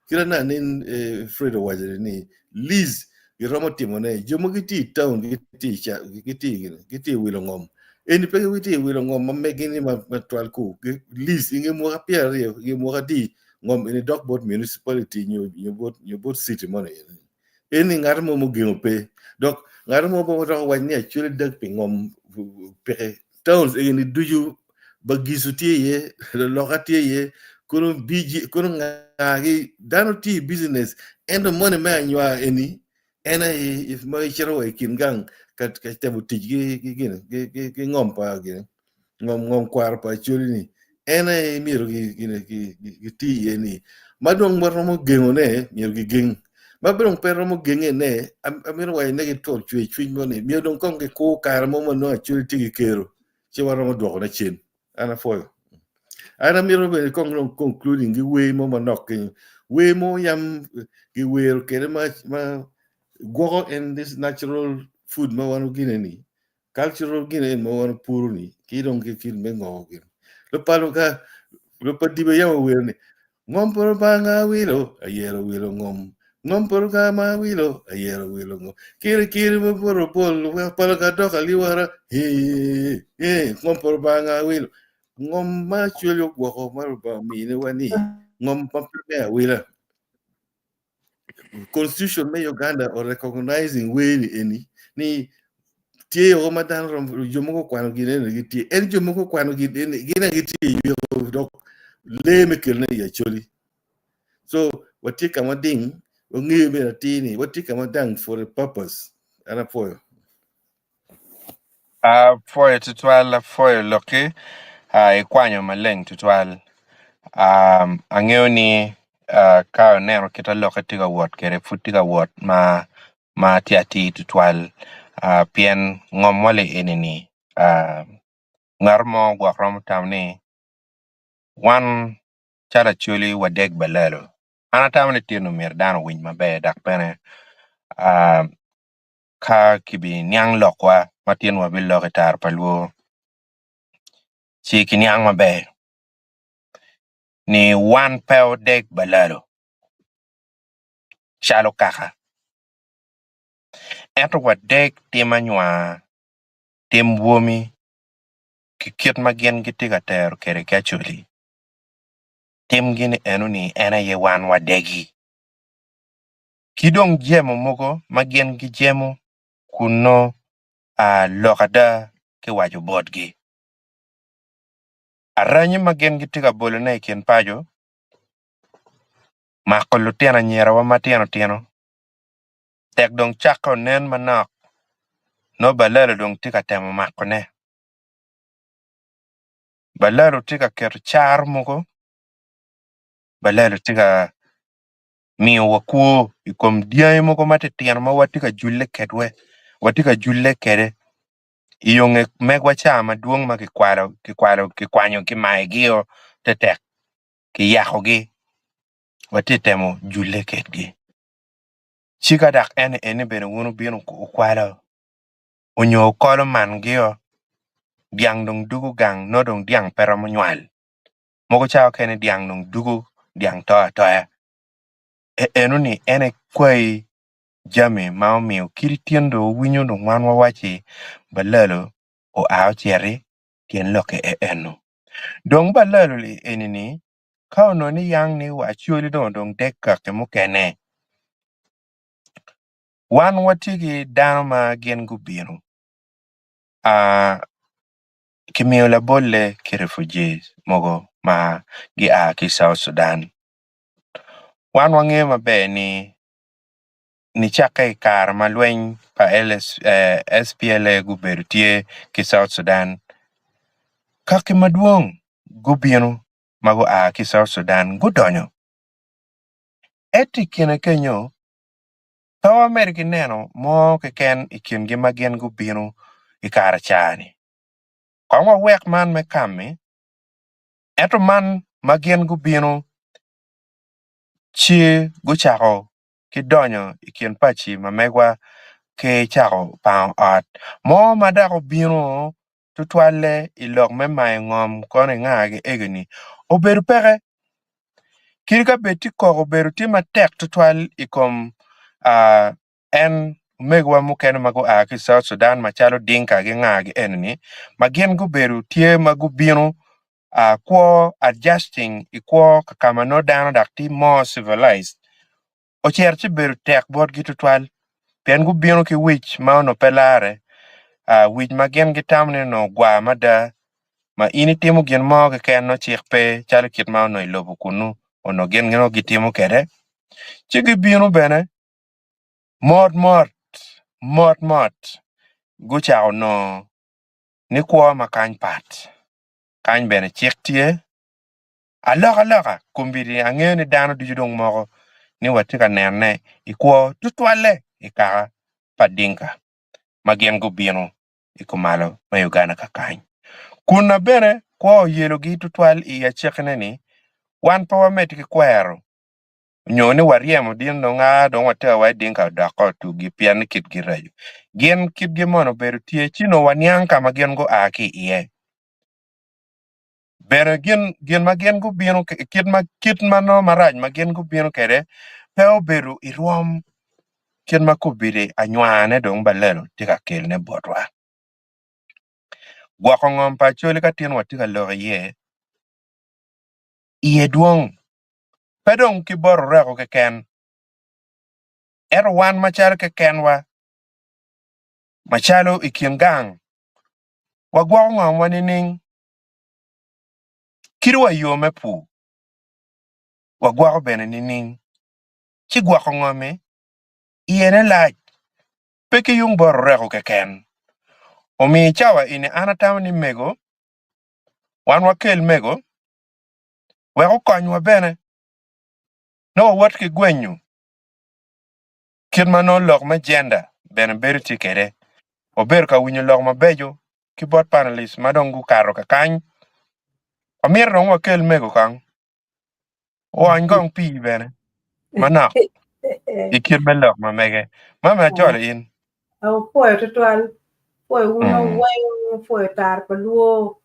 Kit ma nen eh, Fred owaco ni lease giromo timone jo ma gitye i town gitye i ca- gitye i- gitye i wilo ngom eni pe gitye i wilo ngom ma megi ni ma ma twal ku Gi- lease i nge mwaka 20 i nge mwaka adi ngom eni dok bot municipality nyo nyo bot nyo bot city moni eni ngat mo mugengo pe dok ngat mo bo dok wac ni actually dag pi ngom peke towns eni ducu bagisu tye iye loka tye iye kono BG kono ngagi dano tye i business ento moni me anywa eni en aye if ma icito wa i kin gang ka ka temo tic gi gi gini gi gi gi ngom pa gini ngom ngom kwaro pa Acholi ni en aye myero gi gini gi giti iye ni ma dong waromo gengo ne myero gigeng ma dong pe romo genge ne amito waco ne ki twol cwer cwiny mo ni myero dong kong gikur kare mo ma nongo Acholi tye ki kero ci waromo dwoko ne cen an apwoyo an amito bene kong dong concluding gi wer mo manok kenyo wer mo yam giwero kede ma ma gwoko en this natural food ma wan gine ni cultural gine en ma wan puro ni ki dong ki kit me ngoko gin lupalo ka lupadibe yam owero ni ngom poro banga wilo ayero wilo ngom ngom poro ka ma wilo ayero wilo ngom kiri kiri ma poro pol palo ka dok aliwara he he ngom poro banga wilo ngom ma cweli ogwoko ma Lubanga omine wa ni ngom ma pe me awila constitution me Uganda o recognizing wer ni eni ni tye o ma dano rom jo mogo okwano gin eni gitye en jo mogo okwano gin eni gin aye gitye i yweko dok lee me kelone i Acholi so watye ka mading. Wangeyo bene atir ni watye ka ma dang for a purpose. An apwoyo. Apwoyo tutwal, apwoyo lokki, ikwanyo maleng tutwal. Angeyo ni ka oneno kita lokke tye ka wot kwede pud tye ka wot ma ma tye atir tutwal pien ngom wa li eni-ni ngat mo gwok romo tamo ni wan calo Acholi wadeg balalo. An atamo ni tyen omyero dano owiny maber dok bene ka kibiniang lokwa ma tyen wabiloko i tara pa lwor ci kiniang maber ni wan pe odeg balalo calo kaka ento wadeg tim anywar, tim bwomi ki kit ma gin gitye ka tero kwede ki Acholi. Timgi ni enoni en aye wan wadegi. Ki dong jemo mogo ma gin gijemo kun nongo lok ada kiwaco botgi. Aranyi ma gin gitye ka bolone i kin paco mako lutino anyirawa matino tino tek dong cakke onen manok nongo balalo dong tye ka temo makone. Balalo tye ka keto caro mogo, balalo tye ka miyo wa kwo i kom dyangi mogo matitino ma watye ka julle kedwe watye ka julle kwede i yo nge megwa ca madwong ma kikwalo kikwalo kikwanyo kimayogi-o tetek kiyakogi watye ka temo julle kwedgi ci ka dok eni eni bene wun wubino wukwalo onyo wukolo mangio dyang dong dugo gang nongo dong dyang pe romo nywal. Mogo cawa okene dyang dong dugo dyang to atoya. Enoni en aye kwayi jami ma omiyo kadi tin dong owinyo dong wan wawaci balalo oa ociti tyen lokke eno. Dong balalo eni-ni ka onongo ni yang ni Acholi dong odong dek kaki mukene, wan watye ki dano ma gin gubino Kimiyo labolle ki refugees mogo ma gia ki i South Sudan. Wan wangeyo maber ni nicakke i kare ma lweny pa SPLA gubedo tye ki South Sudan, kaki madwong gubino ma gua ki i South Sudan gudonyo. Ento i kine kenyo, pe wamedo ki neno mo keken i kingi ma gin gubino i kare ca-ni. Kong wawek man me kam-mi, ento man ma gin gubino ci gucako ki donyo i kin paci ma megwa ki cako pango ot mo ma dok obino tutwalle i lok me mayo ngom kono ingagi ego-ni obedo peke. Kadi ka bed tye koko obedo tye matek tutwal i kom en omegiwa mukene ma gua ki i South Sudan macalo Dinka ki ngagi eni-ni ma gin gubedo tye ma gubino kwo adjusting i kwo ka ka ma nongo dano dok tye more civilized ocito ci bedo tek botgi tutwal pien gubino ki wic ma onongo pe larre, wic ma gin gitamo ni onongo gwar mada ma in itimo gin mo keken nongo cik pe calo kit ma onongo i lobo kunnu onongo gin nongo gitimo kwede ci gibino bene mot mot mot mot gucako nongo ni kwo ma kany pat kany bene cik tye Alokaloka kombeddi angeyo ni dano ducu dong moko ni watye ka nene i kwo tutwalle i kaka pa Dinka ma gin gubino i kumalo me Uganda kakany. Kun na bene kwo oyelogi tutwal i acakine ni wan pe wamedde ki kwero nyo ni waryemo din dong aa dong watero wa i Dinka odoko otugi pien ni kitgi raco. Gin kitgi mono obedo tye ci nongo waniang ka ma gin gua ki iye. Bene gin, gin ma gin gubino, kit ma, kit ma nongo marac ma gin gubino kwede pe obedo i rwom kit ma kobedo anywane dong balelo tye ka kelone botwa. Gwoko ngom pa Acholi ka tin watye ka lok iye, iye dwong, pe dong ki bot oreko keken, ento wan macalo kekenwa, macalo i kin gang, Wagwoko ngomwa nining? Kadi wa i yo me pur, wagwoko bene nining? Ci gwoko ngomi iyene lac pe ki yung bot oreko keken. Omiyo i cawa eni an atamo ni mego wan wakel mego wek okonywa bene nongo wawot ki gwenyo kit ma nongo lok me gender bene bedo tye kwede. Wabedo ka winyo lok mabeco ki bot panelists ma dong gukato kakany. Wamito dong wakel mego kong oony kong pii bene manok i kit me lok ma mege. Mami ajolo in. Apwoyo tutwal, apwoyo wun weng, apwoyo tar pa luo,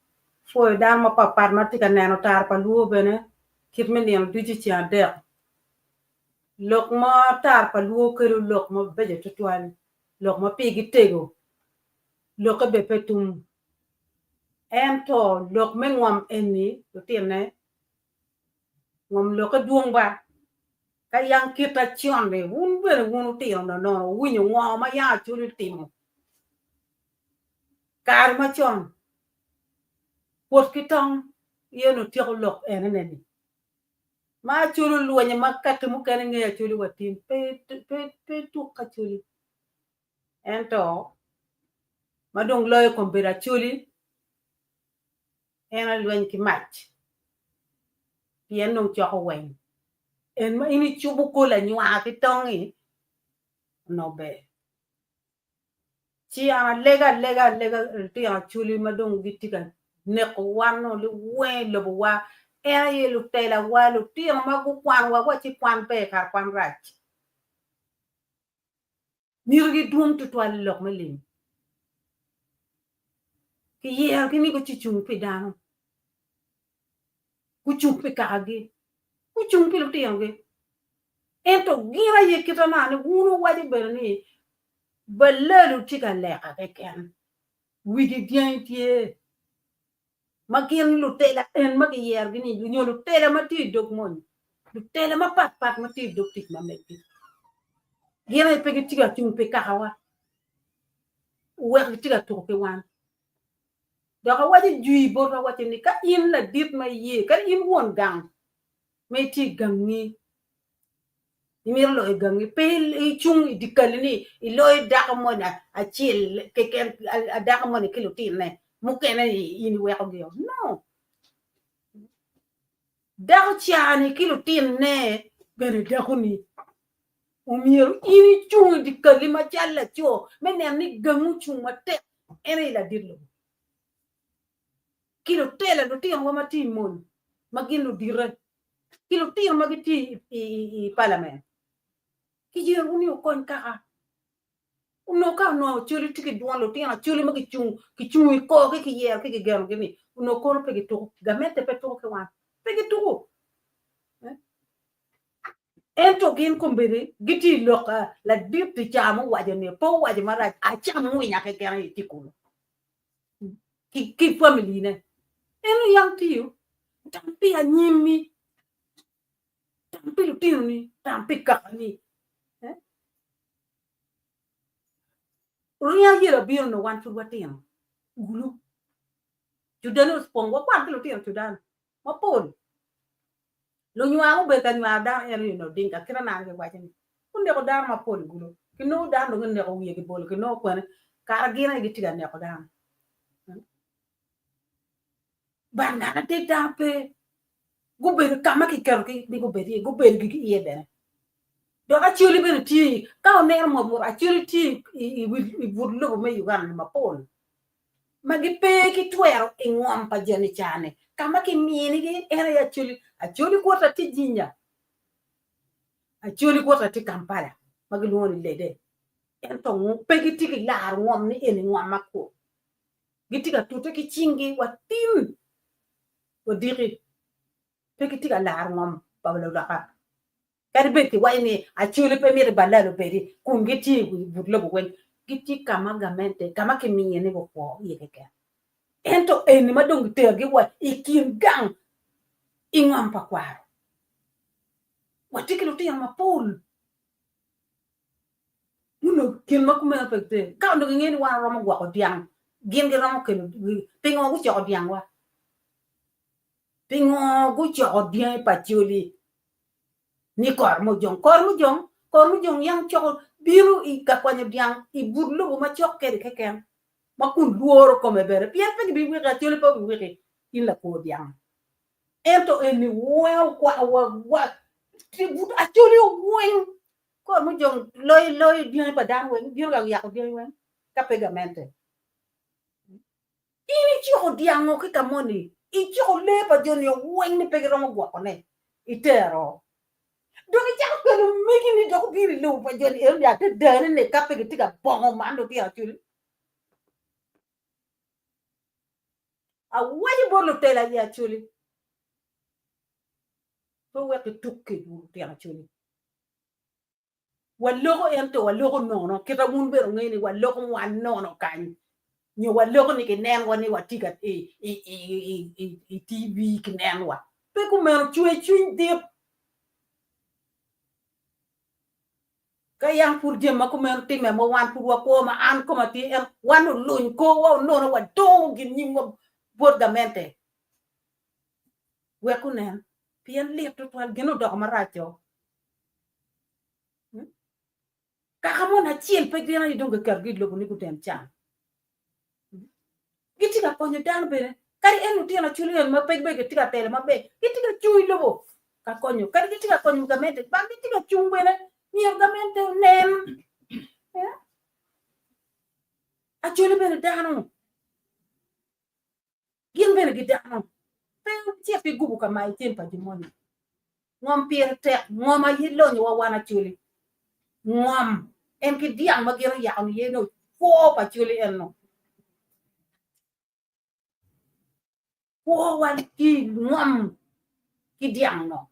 apwoyo dano mapatpat ma tye ka neno tar pa luo bene kit me nino ducu ceng adek. Lok ma tar pa luo kelo lok mabeco tutwal, lok ma pigi tego, lokke bene pe tum. Ento lok me ngom eni lutine, ngom lokke dwong ba, ka yang kita con-ni wun bene wun wutino nonono wuwinyo ngo ma yang Acholi otimo kare macon, kwot ki tong iye onongo tyeko lok enene-ni. Ma Acholi olwenyo ma kaki mukene ngeyo Acholi wa tin pe pe tuk Acholi. Ento ma dong loyo kom bedo Acholi en aye lweny ki mac pien dong coko weng. En ma in icubo kor lanywar ki tong-ngi onongo ber. Ci an alega alega alega lutino Acholi ma dong gitye ka neko wan nongo liweng i lobowa en aye lutelawa lutino ma gukwanowa wa ci kwan ber kara kwan rac. Mitigi dwong tutwal i lok me lim. Kiyerogi ni gucung pi dano, gucung pi kakagi, gucung pi lutinogi. Ento gin aye kite ma ni wun wuwaco bene ni balalu tye ka leka keken, wigi dyangi tye ma gin lutela en ma kiyerogi ni nyo lutela ma tye i dog mony, lutela mapatpat ma tye i dog tic ma meggi. Gin aye pe gitye ka cung pi kakawa, wek gitye ka tuko ki wan. Dok awaco jwi botwa awaco ni ka in ladit ma iye, kadi in won gang ma itye i gangi, imito loyo gangi, pe icung i dyekali ni iloyo dako moni acel keken, dako moni ki lutinne, mukene ni in iwekogi o. No! Dako ca-ni ki lutinne bene dakoni. Omyero in icung i dyekali macalo laco me neno ni gangi ocung matek, en aye ladit lobo. Ki lutela, lutinowa ma tye i mony ma gin ludite, ki lutino ma gitye i palament, kiyerowu ni wukony kaka. Onongo ka onongo Acholi tye ki dwon lutino Acholi ma gicung kicung i korgi kiyero ki gigenogi ni onongo kono pe gituko. Gamente pe tuko ki wan. Pe gituko. Ento gin kombeddi gitye i lok ladit-ti ca muwaco ni pe owaco marac acam ngwinya keken aye tye kunu ki familine. En oyang tiyo tam pi anyimmi, tam pi lutinoni, tam pi kakani. Ringo ayela obino nongo wan pud watino gulu. Cudan opong wakwan ki lutino Cudan mapol. Lunywar gubedo ka nywaro dano en aye onongo Odinga kit ma nano giwaco ni guneko dano mapol i gulu kinongo dano dong gineko wiye kibolo kinongo kwene kara gin aye gitye ka neko dano. But ngat adek dano pe gubedo ka ma kiketogi ni gubed iye gubedo gigi iye bene. Dok Acholi bene tye ka wuneno mot mot Acholi tye i but lobo me Uganda mapol ma gipe ki twero i ngom pa joni ca-ni ka ma kiminigi en aye Acholi. Acholi kwota tye Jinja, Acholi kwota tye Kampala ma gilwongo ni Lede ento pe gitye ki laro ngom ni eni ngom ma kwo. Gitye ka tute ki cinggi wa tin odiki pe gitye ka laro ngom pa luloka. Kadi bed kiwaco ni Acholi pe mito balal obedi kun gitye i but lobo weng, gitye ka ma gamente, ka ma kimiyo ni gukwo iye keken. Ento eni ma dong giterogi wa i kin gang i ngom pa kwaro. Watye ki lutino mapol Onongo gin ma kumeno pe gitye. Ka onongo gingeyo ni wan waromo gwoko dyang, gin giromo kelo, pingo gucoko dyangwa? Pingo gucoko dyangi pa Acholi? Ni kor mujong, kor mujong, kor mujong yang coko bino i ka kwanyo dyang i but lobo macok kede keken ma kun lworo kome bene pien pe gibiwiki Acholi pe obiwiki in lakwo dyang. Ento eni weng okwako wa wa but Acholi weng kor mujong loyo loyo dyangi pa dano weng bino ka yako dyangi weng ka pe gamente. In iciko dyango ki ka moni, iciko lee pa jo-ni weng ni pe giromo gwokone, itero. Dok icako kelo megi-ni dok obino i lobo pa jo-ni eno-ni adada ni ka pe gitye ka bongo man lutino Acholi. Awaco bot lutela i Acholi, pe wuwek gituk kedwu lutino Acholi. Waloko ento waloko nono, kita wun bene wungeyo ni waloko wan nono kany, nyo waloko ni kinenwa ni watye ka i TV kinenwa. Pe kumeno, cwer cwiny dit. Ka yam pud jami ma kumeno timme ma wan pud wakwo ma an koma tye en wan oluny korwa onono wadongo gin nyimwa bot gamente wek gunen pien lit tutwal gin odoko maraco. Kaka moni acel pe gin aye dong giketogi i lobo ni guden can. Gitye ka konyo dano bene, kadi en lutino acwali eni ma pe bene gitye ka telo maber, gitye ka cung i lobo ka konyo, kadi gitye ka konyo gamente, ba gitye ka cung bene myero gamente onen. Acholi bene dano. Gin bene gidano. Pe wucit ki gubo ka mayo cem pa jo moni. Ngom pire tek, ngom aye lonyowa wan Acholi. Ngom en ki dyang ma gin oyako ni ye no kwo pa Acholi en no. Kwowa ki ngom ki dyang no.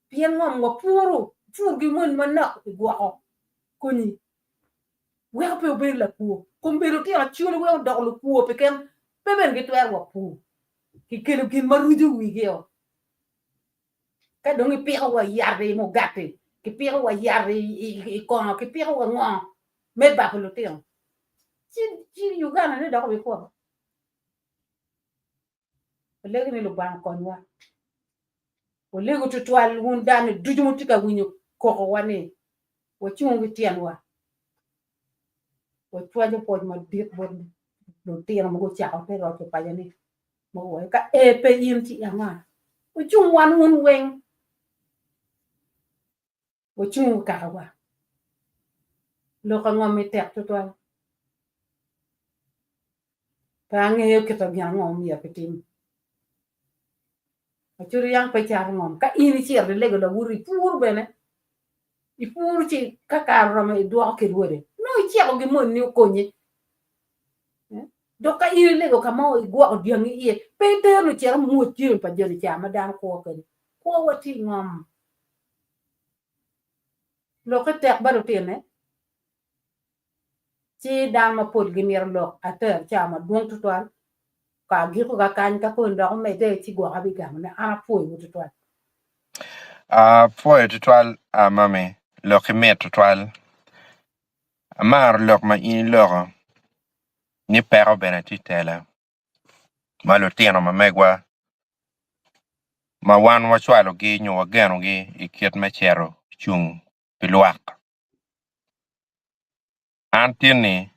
Pien ngom wapuro, pur gi moni manok igwoko konyi. Weko pe wubedo lakwo. Kombeddi lutino acwali weng odoko lukwo piken pe bene gitwero wa pur. Kikelo gin ma ruco wigi-o. Ka dong ipiko wa yat i mugati, kipiko wa yat i kongo, kipiko wa ngo me babo lutino, ci ci Uganda ni dok obikwo? Walego ni Lubanga okonywa. Walego tutwal wun dano ducu mutye ka winyo kokowa ni wacungu ki tyenwa. Wacwaco pwoc madit bot lutino ma gucako te roco paco ni ma guwaco ka ee pe in ci anga? Wucung wan wun weng. Wacungu kakawa. Lok ango mi tek tutwal? Pe angeyo kit gin ango ma myero kitim. Acholi yang pe cato ngom. Ka in icito ilego lawoti ipuro bene, ipuro ci ka kare oromo idwoko ki rwode. Nongo iciko gin moni ni okonyi. Dok ka in ilego ka mo igwoko dyangi iye, pe itero ni ocit omwoc jami pa joni ca ma dano kwo kwede. Kwowa tye i ngom. Lokke tek ba lutine, ci dano mapol gimito lok ater cawa madwong tutwal ka agiko kakany ka koni dok omedde ci gwok abigamo ne an apwoyowu tutwal. Apwoyo tutwal mami, lokki mit tutwal. Amaro lok ma in iloko ni peko bene tye i tela. ma lutino ma megwa ma wan wacwalogi nyo wagenogi i kit me cito cung pi lwak. An tin-ni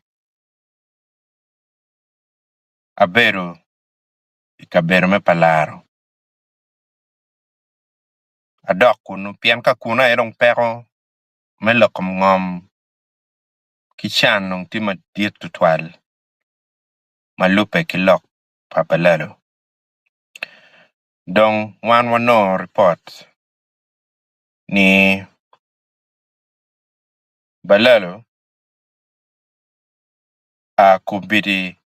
abedo i kabedo me Palaro adok kunu pien ka kunu aye dong peko me loko ngom ki can dong tye madit tutwal. ma lubbe ki lok pa Balalo. Dong wan wanongo ripot ni Balalo kombeddi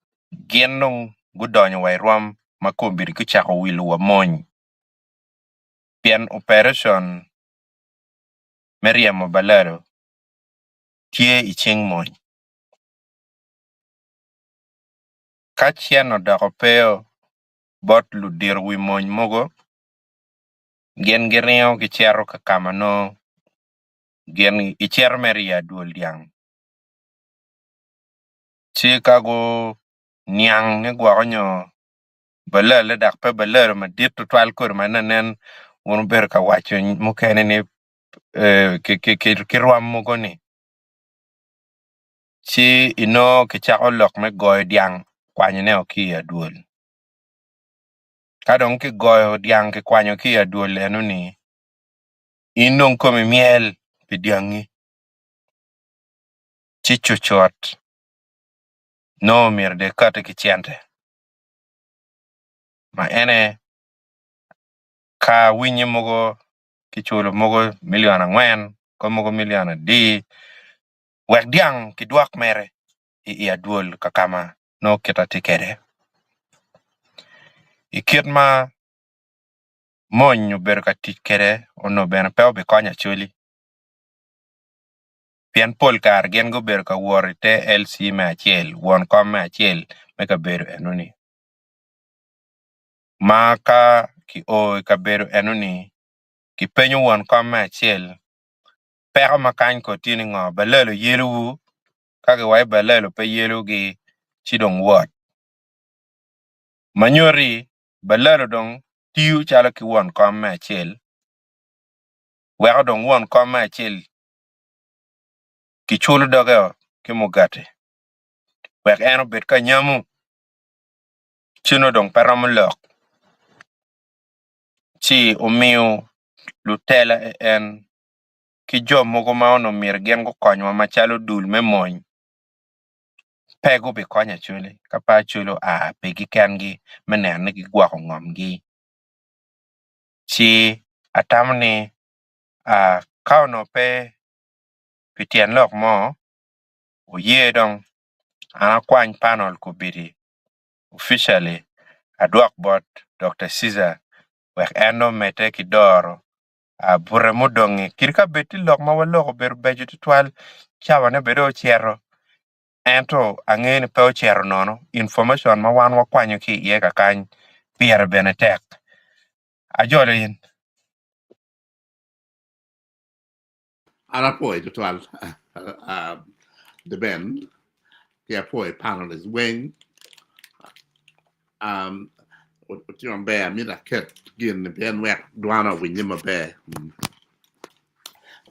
gin dong gudonyo wa i rwom ma kombeddi gucako wilo wa mony pien opereson me ryemo Balalo tye i cing mony. Ka cen odoko peo bot ludito wi mony mogo, gin giringo gicito ka ka ma nongo gin gicito me ryeyo adwol dyang. Ci ka guniang ni gwoko nyo balale dok pe balalo madit tutwal kodi ma nen. Wun wubedo ka waco mukene ni ki rwom mogo ni ci inongo kicako lok me goyo dyang kwanyone o ki i adwol. Ka dong kigoyo dyang kikwanyo ki i adwol eno-ni, in dong komi myel pi dyangi ci cucut nongo myero dong ikati ki cente ma ene ka winyi mogo kiculo mogo milion angwen ko mogo milion adi wek dyang kidwok mere i adwol kakama nongo kite tye kwede. I kit ma mony obedo ka tic kwede onongo bene pe obikonyo Acholi pien pol kare gin gubedo ka wot i te LC me acel won kom me acel me kabedo enoni ma ka kio i kabedo enoni kipenyo won kom me acel peko ma kany kong tye ni ngo balalo yelowu ka giwaco balalo pe yelogi ci dong wot ma nyutti balalo dong tiyo calo ki won kom me acel weko dong won kom me acel kiculo doge ki mugati wek en obed ka nyamu ci nongo dong pe romo lok ci omiyo lutela en ki jo mogo ma onongo myero gin gukonywa macalo dul me mony pe gubikonyo Acholi ka pe Acholi oa pigi kengi me neno ni gigwoko ngomgi. Ci atamo ni ka onongo pe pi tyen lok mo oye dong an akwany panel kobedi officially adwok bot Dokta Ceaser wek en dong omedde ki doro bute mudongi kadi ka bed tye lok ma waloko obedo beco tutwal cawane bene dong ocito ento angeyo ni pe ocito nono information ma wan wakwanyo ki iye kakany pire bene tek ajolo in. An apwoyo tutwal Deben ki apwoyo panelist weng Wutye maber amito aket gin ni pien wek dwana owinye maber.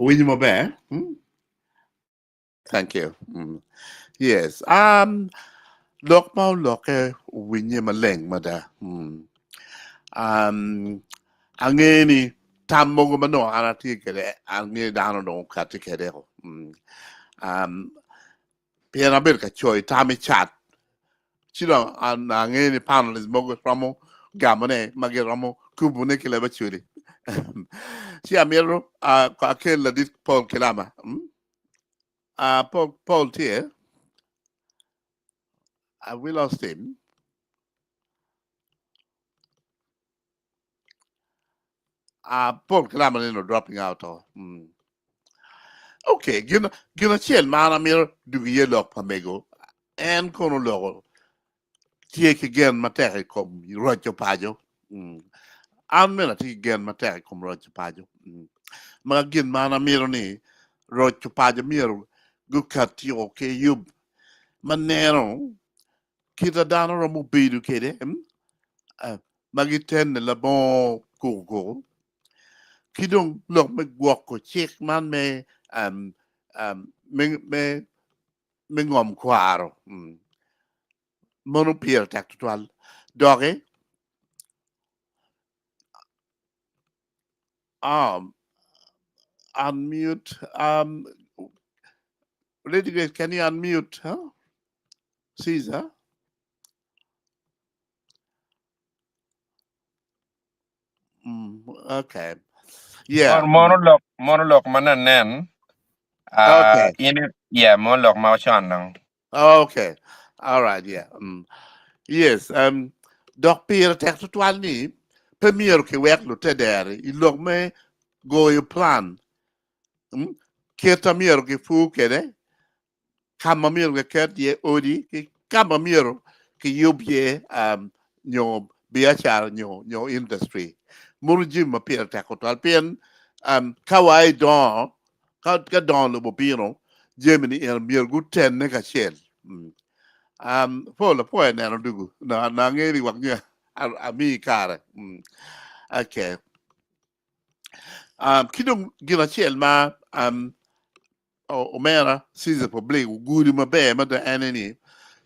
Owinyo maber? Thank you. Yes. Lok ma olokke owinye maleng mada. Ange ni tam mogo ma nongo an atye kwede ange dano dong okati kwede. Pien abedo ka coyo tam i cat, ci dong angeyo ni panelist mogo romo gamone ma giromo kubone ki leb Acholi. Ci amito akel ladit Paul Kilama. Paul tye? Have we lost him? Paul Kilama neno dropping out o. Okay, gin gin acel ma an amito dugo iye lok pa mego, en kono oloko tye ki gen matek i kom roco paco. An bene atye ki gen matek i kom roco paco. Ma gin ma an amito ni roco paco myero gukati o ki yub ma neno kit a dano romo bedo kwede ma gitenne labongo kukukuku ki dong lok me gwoko cik man me me ngom kwaro mono pire tek tutwal doki unmute Lady Grace can you unmute huh? Caesar Okay. Yeah. Mono lok mono lok ma nanen. Okay. In yeah, mono lok ma ocon dong. Okay. All right, yeah. Yes, dok pire tek tutwal ni pe myero kiwek lutedere i lok me goyo plan. Kit ma myero gipur kwede ka ma myero kiket iye odi ki ka ma myero kiyub iye nyo biacara nyo industry. Mono jami ma pire tek tutwal pien ka wa idongo ka dongo lobo obino jami-ni eno myero gutenne kacel. Paul apwoyo neno dugu na angeyo ni wek nyo amiyi kare. Okay. Um, ki dong gin acel ma um, omera Caesar Public ogudi maber mada ene ni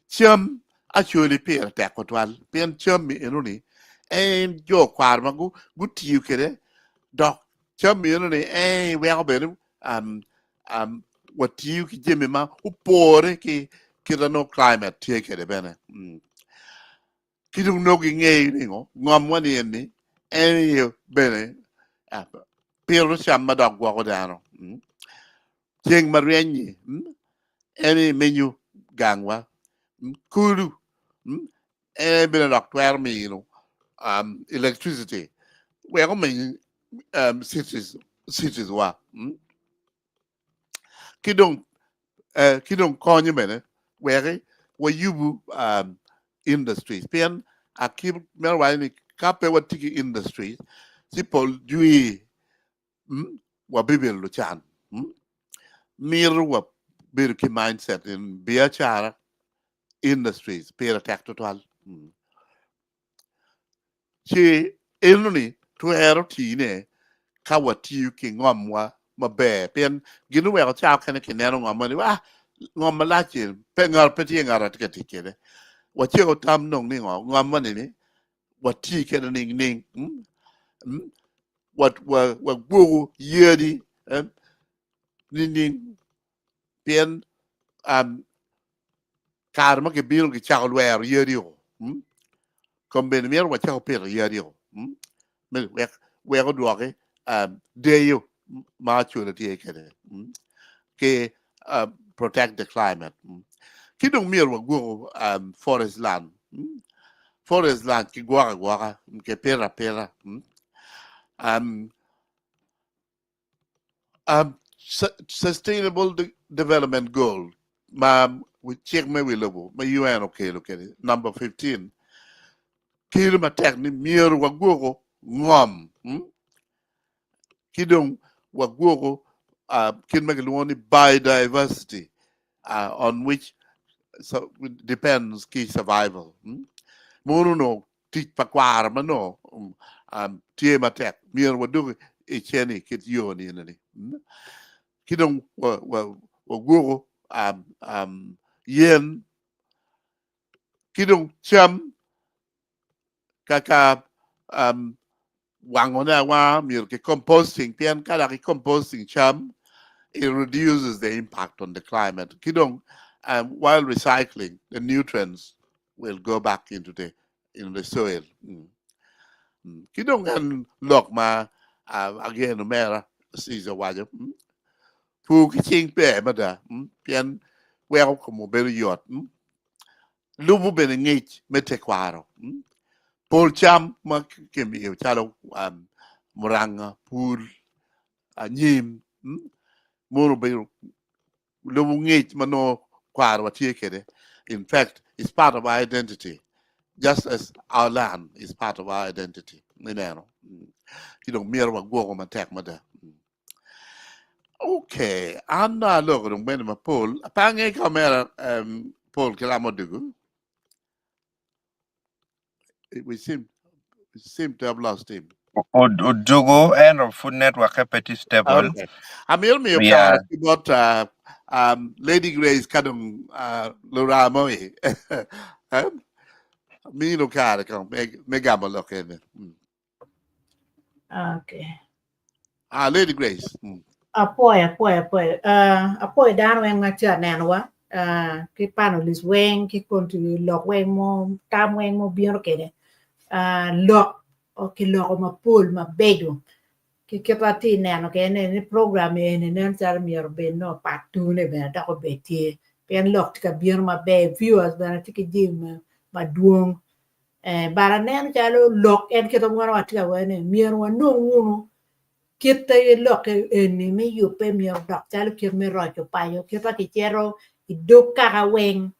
cam actually pire tek tutwal pien cam mi enoni en jo kwaro ma gutiyo kwede dok cam mi enoni en weko bene um, um, watiyo ki jami ma opore ki kit ma climate tye kwede bene. Mm. Ki dong nongo gingeyo ni ngo, ngomwa ni eni en aye bene pito cam ma dok gwoko dano. Mm. Ceng ma ryeny-nyi mm, en aye menyo gangwa. Mm. Kulu mm, en aye bene dok twero mino um, electricity wek omeny um, cities, cities wa. Mm. Ki dong eh, ki dong konyo bene wek wayubu um, industries pien akip meno waco ni ka pe watye ki industries ci pol jwi mm, wabibedo lucan mm. Mito wabedo ki mindset in biacara industries pire tek tutwal mm. Ci enoni twero tine ka watiyo ki ngomwa maber pien gin oweko cawa kene kineno ngomwa ni ah ngom malac eni pe ngat pe tye ngat atye ka tic kwede waceko tam dong ni ngo ngomwa ni ni wati kwede ningning mm? Mm? Wagwoku yadi eh? Nining pien um, kare ma gibino gicako lwero yadi o mm? Kom bene myero wacako pito yadi o mm? Wek wek odwoki um, deyo ma acwele tye kwede mm? Ki uh, protect the climate mm? Ki dong myero wagwoko um, forest land mm? Forest land ki gwoko agwoka ki pito apita mm? um, Um, Sustainable De Development Goal ma cik me wi lobo ma UN okelo kede number 15 kelo matek ni myero wagwoko ngom hmm? ki dong wagwoko uh, kit ma kilwongo ni biodiversity uh, on which so, depends ki survival hmm? Mono no tic pa kwaro ma nongo um, tye matek myero wadok i cen i kit yo ni eni ki dong wagwoko um, um, yen ki dong cam kaka um, wangone awanga myero ki composting pien ka dok i composting cam it reduces the impact on the climate ki dong um, while recycling the nutrients will go back into the in the soil. Mm. Mm. Ki dong en lok ma uh, ageno mera Caesar waco. Mm. Pur ki cing ber mada mm. pien weko kom bedo yot. Mm. Lubo bene ngec me tekwaro. Mm. Pol cam ma kimiyo calo um, muranga, pul, anyim, mm. mono obedo lubo ngec ma nongo kwarowa tye kwede. In fact, it's part of our identity, just as our land is part of our identity. Ineno? Ci dong myero wagwoko matek mada. Okay, an dong aloko dong bene mapol. Pe ange ka omera um, Paul ki Lamo Dugu. We seem, we seem to have lost him. Odugu en Food Network pe tye stable. Okay. Amiro miyo kare ki bot uh, um, Lady Grace ka dong uh, luramo i. um, mino kare kong me, me gamo lok ene. Mm. Okay. Ah, Lady Grace. Mm. Apoyo, apoyo, apoyo. Uh, apoyo dano weng ma tye ka nenowa uh, ki panelist weng ki konti lok weng mo tam weng mo bino kede. Uh, lok kiloko mapol mabeco ki kit ma atye neno kede ni program eni nen calo myero obed nongo part two ne bene dok obed tye pien lok tye ka bino maber viewers bene tye ki jami madwong eh, but aneno calo lok en kit ma wan watye ka waco ni myero wanong wunu kit lok eni me yubbe myero odok calo kit me roco paco kit ma kicito i dog kaka weng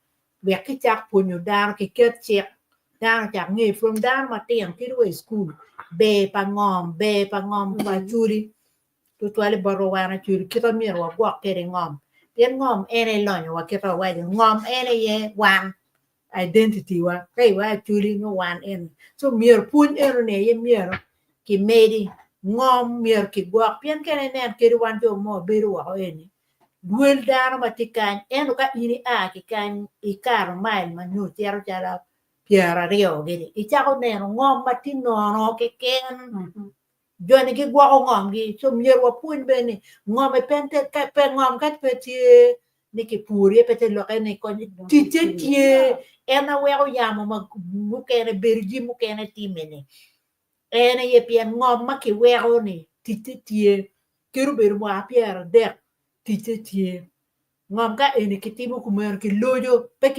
wek kicak pwonyo dano kiket cik dano ocak ngeyo from dano matino kadi wa i cukul ber pa ngom ber pa ngom pa acholi tutwale botwa wan acholi kit ma myero wagwok kwede ngom pien ngom en aye lonyowa kit ma wawaco ngom en aye wan identity wa ka iwaco acholi nongo wan eni so myero pwony eno ni aye myero kimedi. Ngom myero kigwok pien kene inen kadi wan jo mo wabedo woko eni wel dano ma tye kany ento ka in ia ki kany ikato mail ma nyo cito calo pyeraryo gini icako neno ngom ma tye nono keken joni gigwoko ngomgi so myero wapwony bene ni ngom pe ngom ka pe tye ni kipuro iye pe te lokke ni kony ticce tye en ma weko yamo mukene bedo jami mukene timme ni. En aye pien ngom ma kiweko-ni ticce tye, kadi obedo mwaka pyeradek ticce tye. Ngom ka eni kitimo kumeno kiloco pe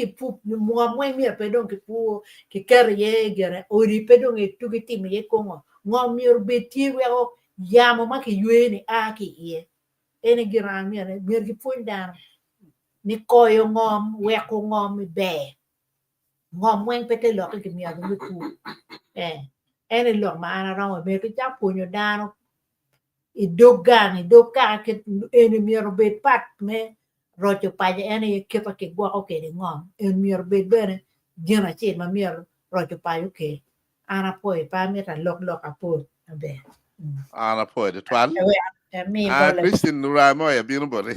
ngom weng myero pe dong kipur kiketo iye gire odi pe dong tuko itimo iye kongo ngom myero obed tye weko yamo ma kiyweyo-ni a ki iye. En aye gin ma myero kipwony dano ni koyo ngom weko ngom ber. Ngom weng pe te lokke ki myero me pur. Eh, en aye lok ma an aromo myero ki cak pwonyo dano i dog gang, i dog kaka kit eni myero obed pat me roco paco en aye kit ma kigwoko kwede ngom. Eni myero obed bene gin acel ma myero roco paco okel. An apwoyo pe amito alok lok apol maber. An apwoyo tutwal. Wek ami Ah, bot Christine Ruramoya bino boti.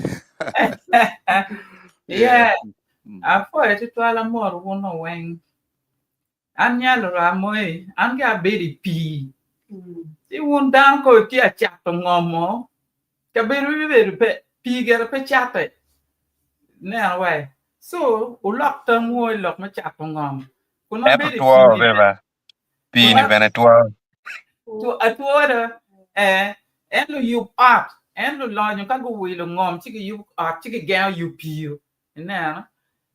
Yeah. Apwoyo tutwal amor wun weng. An nyalo Ramoyi, an ki abedo i pii. Ci wun dano ko itye acato ngomo, kabedo bibedo pe, pii gire pe cate. Ineno wai. So, wulok tamwu i lok me cato ngom. Kun Ento abedo i two pii-ni be ba, pii-ni kun bene two. Atwo do, eh, en luyub ot, en lulonyo ka guwilo ngom ci giyubo ot ci gigengo yub pii-o, ineno.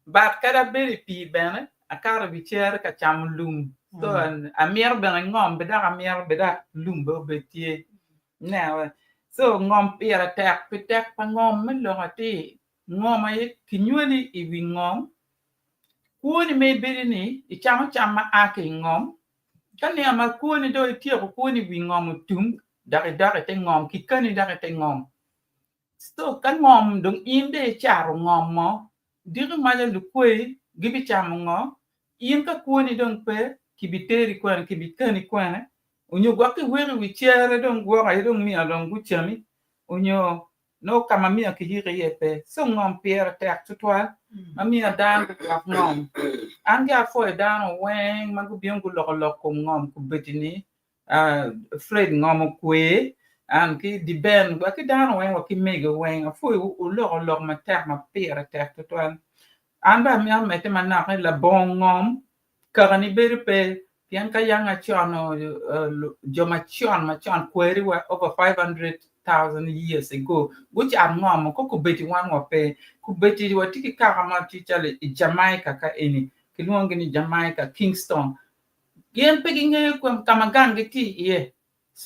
But kadi abedo i pii bene, akato i wi cere ka camo lum, so amito bene ngom be dok amito be dok lum bene obed tye, ineno. So ngom pire tek, pi tek pa ngom me lok atir, ngom aye kinywali i wi ngom, Kwoni ma ibedo-ni, icamo cam ma a ki i ngom. Ka nino ma kwoni dong ityeko kwoni i wi ngom otum, dok idok i te ngom, kikani dok i te ngom. Co ka ngom dong in dong icato ngom mo, diki maca lukweyi gibicamo ngo? In ka kwoni dong pe, kibiteri kwene, kibikani kwene? Onyo gwok kiweki i wi cere dong gwok aye dong myero dong gucami, onyo nongo ka ma myero kiyik iye pe. Co ngom pire tek tutwal ma miyo dano gugwok ngom. An gi apwoyo dano weng ma gubino guloko lok kom ngom kobedi ni Fred ngom okwe an ki Diben wa ki dano weng wa ki mege weng apwoyo wuloko lok matek ma pire tek tutwal. An bene amito mede manok ni labongo ngom Kakani bedo pe pien ka yang acon jo macon macon kweri wa over 500,000 years ago gucat ngom ko kobedi wan wa pe. Kobedi watye ki kaka ma tye calo i Jamaica ka eni kilwongo gi ni Jamaica Kingston gin pe gingeyo ka ma gang gi tye iye.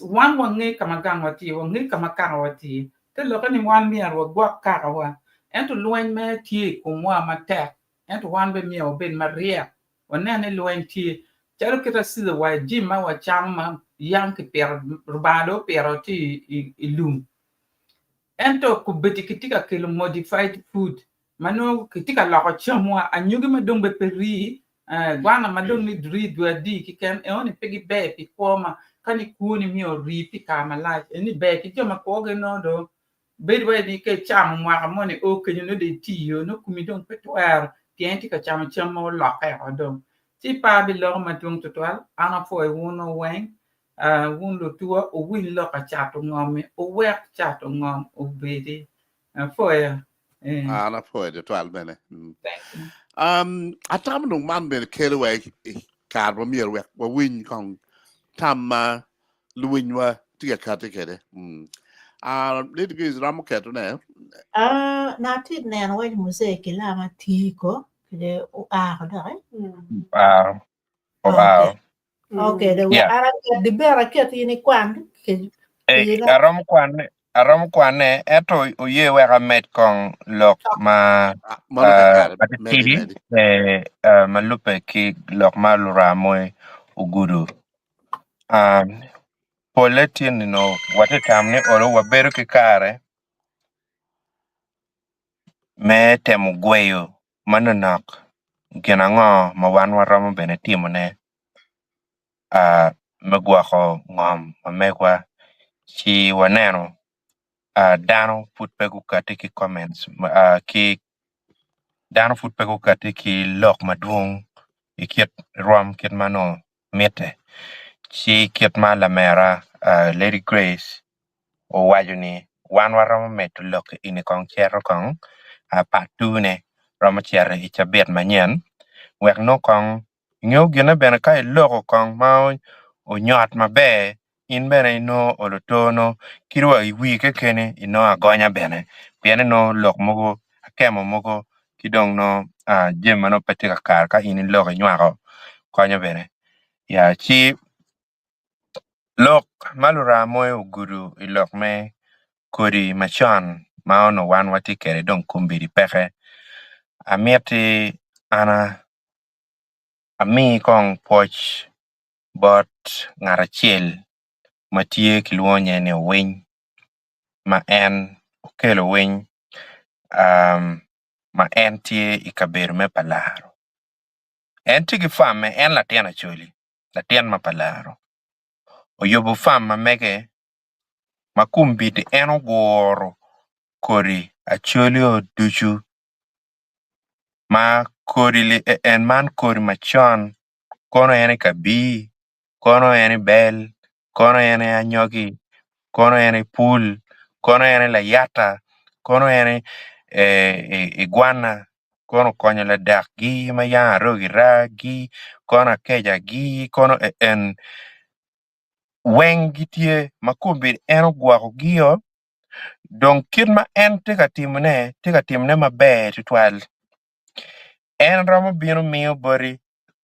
Wan wange ka ma gangwa tye iye, wange ka ma kakawa tye iye. Te lokke ni wan myero wagwok kakawa ento lweny mere tye i komwa matek Ento wan bene myero wabed maryek, wanen ni lweny tye. Calo kit acila wa i jami ma wacamo ma yam kipito, Lubanga dong opito tye i lum. Ento kombeddi kitye ka kelo modified food ma nongo kitye ka loko camwa, anyogi ma dong bene pe rii, gwana ma dong ni rii dwe adi keken, enoni pe giber pi kwo ma ka ni kwoni myero orii pi kare malac. Eni ber ki jo ma kwogi nongo dong Bedo wai ni ka icamo mwaka moni o kenyo nongo dong itiyo nongo komi dong pe twero pien itye ka camo cam ma olokke oko dong. Ci pe abiloko madwong tutwal, an apwoyo wun weng, wun lutuwa wuwiny lok ka cato ngom-mi, wuwek cato ngom obedi. Apwoyo. Eh. An apwoyo tutwal bene. Thank you. Um, atamo dong man bene kelo wa i kare ma myero wek wawiny kong tam ma luwinywa tye ka kati kwede. Mm. Ah, Lady Grace romo ketone. Ah, na atye ka neno waci Muzee Kilama tye ko kede oa ko doki. Wow. Okay. Wow. Okay, dong Yeah. an aket di ber aket in ikwan ke Eh, in aromo kwane, aromo kwane, ento oye wek amed kong lok ma Ah, mano uh, kakare, medi matitidi medi. eh, uh, ma lubbe ki lok ma luramoy ogudo. Um, polle tye nino watye tamo ni olo wabedo ki kare me temo gweyo manonok gin ango ma wan waromo bene timone uh, me gwoko ngom ma megwa. Ci waneno uh, dano pud pe gukati ki comments uh, ki dano pud pe gukati ki lok madwong i kit rwom kit ma nongo mitte. Ci kit ma lamera uh, Lady Grace owaco ni wan waromo medo lok eni kong cito kong uh, part two-ne romo cito i cabit manyen wek nongo kong ingeyo gine bene ka iloko kong ma onyot maber in bene inongo olotono kadi wa i wii kekeni inongo agonya bene pien inongo lok mogo akemo mogo ki dong nongo uh, jami ma nongo pe tye kakare ka in iloko inywako konyo bene ya ci Lok ma luramo-ni ogudo i lok me kodi macon ma onongo wan watye kwede dong kombeddi peke amiti an ami kong pwoc bot ngat acel ma tye kilwongo nyinge ni Owiny ma en okelo winy ma en tye i kabedo me Palaro en tye ki famme en latin Acholi. latin ma pa laro oyubo fam ma mege ma kombeddi en oguro kodi acolio ducu ma kodi en man kodi macon kono en aye kabir kono en aye bel kono en aye anyogi kono en aye pul kono en aye layata kono en aye igwana kono okonyo ladakgi ma yam arogi ragi kono akecagi kono en weng gitye ma kombeddi en ogwokogio dong kit ma en tye ka timone tye ka timone maber tutwal en romo bino miyo boti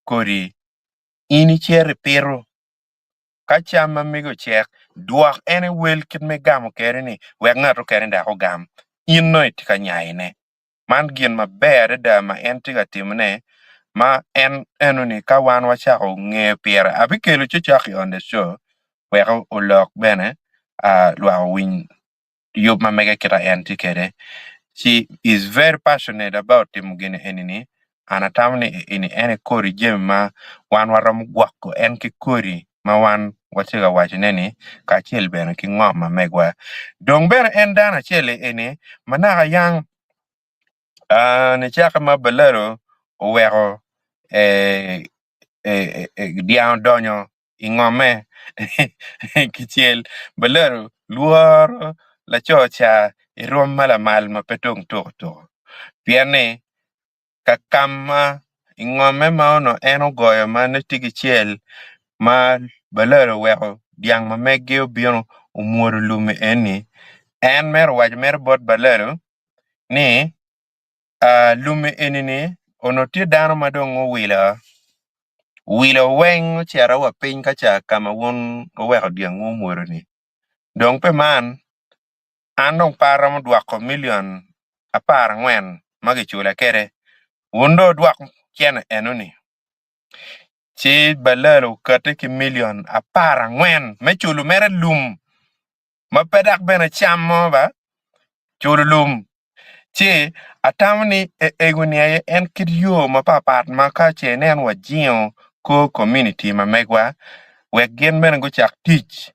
kodi in icito ipito Ka cam ma megi ocek, dwok en i wel kit ma igamo kwede-ni wek ngat okene dok ogam. In nongo itye ka nyayone. Man gin maber adada ma en tye ka timone ma en enoni ka wan wacako ngeyo pire abikelo cocok i on the show wek olok bene lwak owiny yub ma mege kita en tye kwede ci is very passionate about timo gin eni-ni an atamo ni eni en aye kodi jami ma wan waromo gwoko en ki kodi ma wan watye ka wacone ni kacel bene ki ngom ma megwa dong bene en dano acel eni ma naka yang Nicake ma Balalo oweko dyang odonyo i ngomme kicel, Balalo lworo laco ca i rwom ma lamal ma pe dong tuko tuko pien ni ka ka ma i ngomme ma onongo en ogoyo ma nongo tye ki cel ma Balalo oweko dyang ma meggi obino omwodo lum eni en mere owaco mere bot Balalo ni lum eni-ni onongo tye dano ma dong owilo wilo weng ocito wa piny ka ca ka ma wun wuweko dyangwu omwodo-ni dong pi man an dong pe aromo dwoko milion 14 ma gicula kwede wun dong wudwok cene enoni ci Balalo okatti ki milion 14 me culo mere lum ma pe dok bene cam mo ba culo lum ci atamo ni ego-ni aye en kit yo mapapat ma ka ce inen wajingo kor komuniti ma megwa wek gin bene gucak tic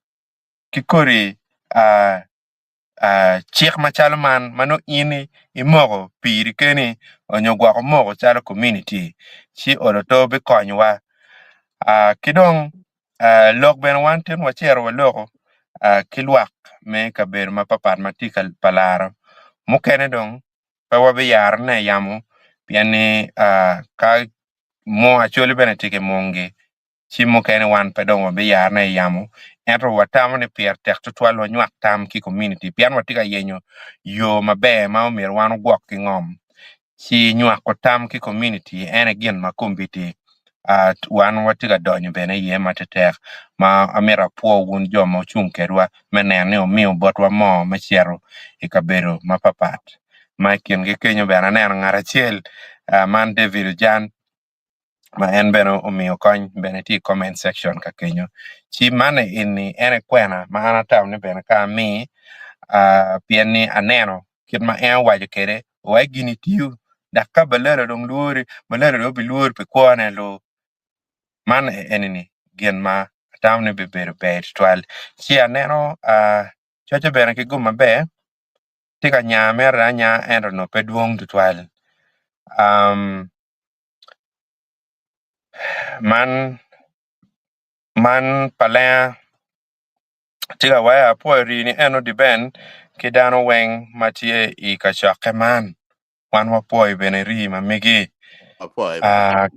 ki kodi cik macalo man ma nongo in imoko piri keni onyo gwok omoko calo komuniti ci olo to bikonyowa ki dong Lok bene wan tin wacito waloko ki lwak me kabedo mapapat ma tye pa laro mukene dong pe wabiyarone yamo pien ni ka moo Acholi bene tye ki mungi ci mukene wan pe dong wabiyarone i yamo ento watamo ni pire tek tutwal wanywak tam ki komuniti pien watye ka yenyo yo maber ma omyero wan ogwok ki ngom. ci nywako tam ki komuniti en aye gin ma kombeddi wan watye ka donyo bene iye matetek ma amito apwo wun jo ma wucung kwedwa me neno ni wumiyo botwa moo me cito i kabedo mapapat ma i kingi kenyo bene aneno ngat acel man David Ojan ma en bene omiyo kony bene tye i comment section ka kenyo ci man eni en aye kwena ma an atamo ni bene ka ami pien ni aneno kit ma en owaco kwede wai gini tiyo dok ka balalo dong lwori balalo dong obilwori pi kwone lu man eni ni gin ma. Atamo ni bibedo ber tutwal. Ci aneno uh, coce bene ki gum maber tye ka nya mere anya ento onongo pe dwong tutwal. Um, man man pa lenga tye ka waya apwoyo rii-ni eno diben ki dano weng ma tye i kacokke man. Wan wapwoyo bene rii ma megi. Apwoyo bene.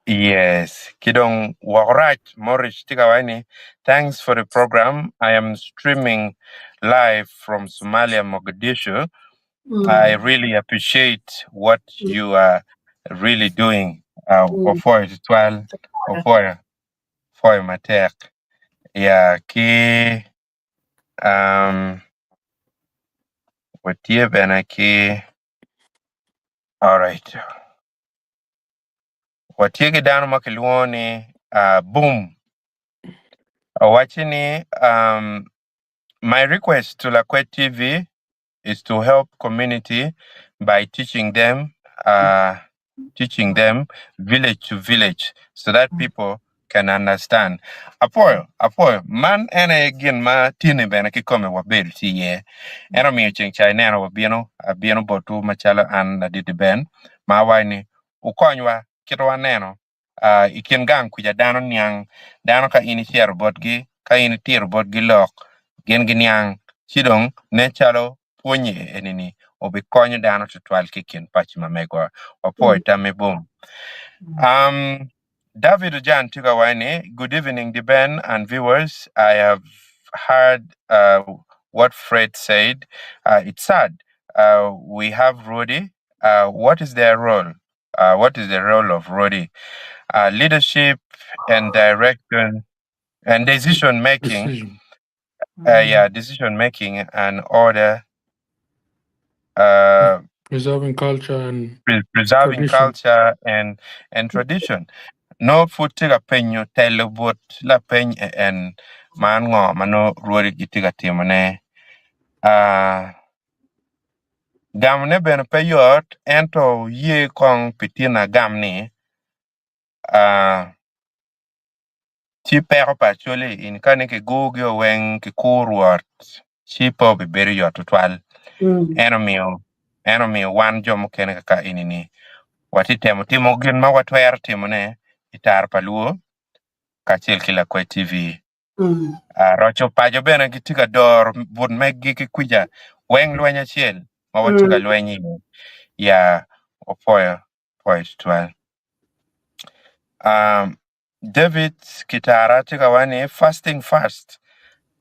Yes. Ki dong woko rac Morris tye ka waco ni thanks for the program. I am streaming live from Somalia, Mogadishu. I really appreciate what you are really doing. Wapwoyo tutwal. Wapwoyo. Pwoyo matek. Ya ki um, watye bene ki alright. Watye ki dano ma kilwongo ni uh, Boom. Owaci ni um, my request to Lakwed TV is to help community by teaching them uh, teaching them village to village so that people can understand. Apwoyo, apwoyo. Man en aye gin ma tini bene kikome wabedo tye iye. En omiyo ceng ca ineno wabino, abino botwu macalo an ladit Ben, ma awaco ni wukonywa kit ma waneno i kin gang kuca dano niang, dano ka in icito botgi, ka in itito botgi lok, gin giniang, ci dong nen calo pwonye eni-ni obikonyo dano tutwal ki i kin paci ma megwa. Wapwoyo tammi bum. Um, David Ojan tye ka waco ni, Good evening, Diben and viewers. I have heard uh, what Fred said. It's sad. We have Rudy. What is their role? What is the role of Rudy? Leadership and direction and decision making. Decision. Yeah, decision making and order. Preserving culture and Preserving tradition. culture and tradition. No pud tye ka penyo telo but lapeny e en man ngo ma nongo rwodi gitye ka timone. Gamone bene pe yot ento ye kong pi tin agam ni ci peko pa Acholi in ka ni kigugi weng kikur rwot ci pe obibedo yot tutwal. En omiyo en omiyo wan jo mukene kaka eni-ni watye temo timo gin ma watwero timone i taro pa luo kacel ki Lakwed TV. Roco paco bene gitye ka doro but meggi ki kwica weng lweny acel ma watye ka lweny iye ya opwoyo pwoyo tutwal. David Kitara tye ka waco ni fasting fast,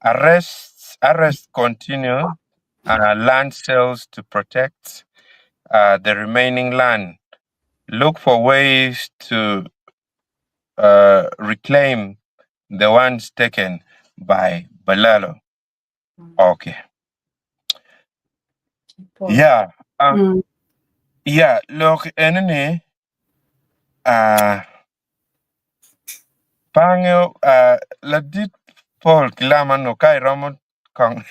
arrests arrest continue land sales to protect the remaining land, look for ways to reclaim the ones taken by Balalo. Okay. Yeah. Yeah, look, enini pange ladit Paul Kilama no ka iromo kong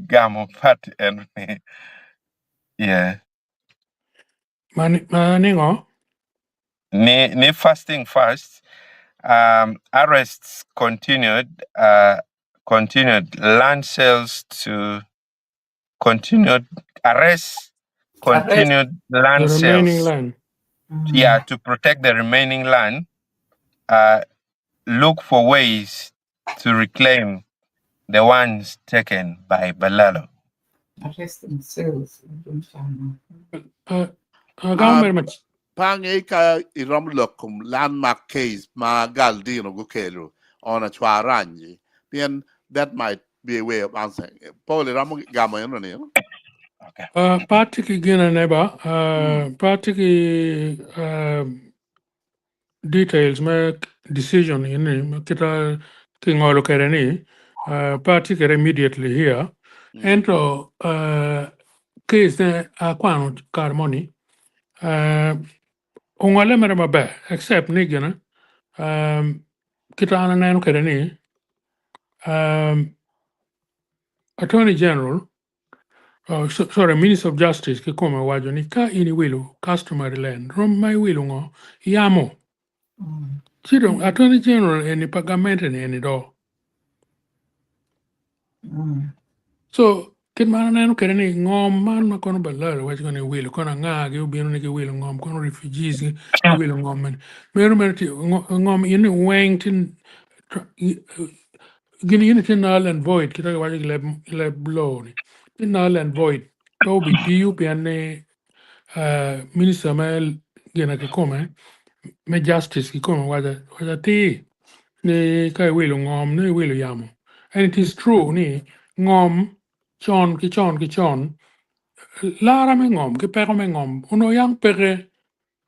gamo part enini. Yeah. Maningo? Ni fasting fast arrests continued land sales to continued arrests continued land The remaining sales land. Yeah, to protect the remaining land, look for ways to reclaim the ones taken by Balalo. Arresting sales. Government Pange ka irom lok kom landmark case ma Galdino gukelo on Achwaranji pien that might be a way of answering. Paul iromo gamo eno ni. Okay. Party ki gina ne ba, party ki details me decision ini ma kita ki ngolo kede ni party kede immediately here. Ento case ne akwano kare moni ongole mere maber except ni gina kita an aneno kede ni Attorney General, so, sorry, Minister of Justice kikome owaco ni ka in iwilo customary land rom ma iwilo ngo yamo. Ci dong Attorney General eni pa gamente ni eni do. So kit ma an aneno kwede ni ngom man ma kono balalo waco ni wilo kono anga gi obino ni giwilo ngom kono refugees gi giwilo ngom mene. Meno mere tye ngom eni weng tye gin eni tye null and void kit ma giwaco ki leb leb law ni tye null and void pe obitiyo pien ni minister me gina kikome me justice kikome owaco owaco atir ni ka iwilo ngom nongo iwilo yamo and it is true ni ngom con ki con ki con lara me ngom ki peko me ngom onongo yang peke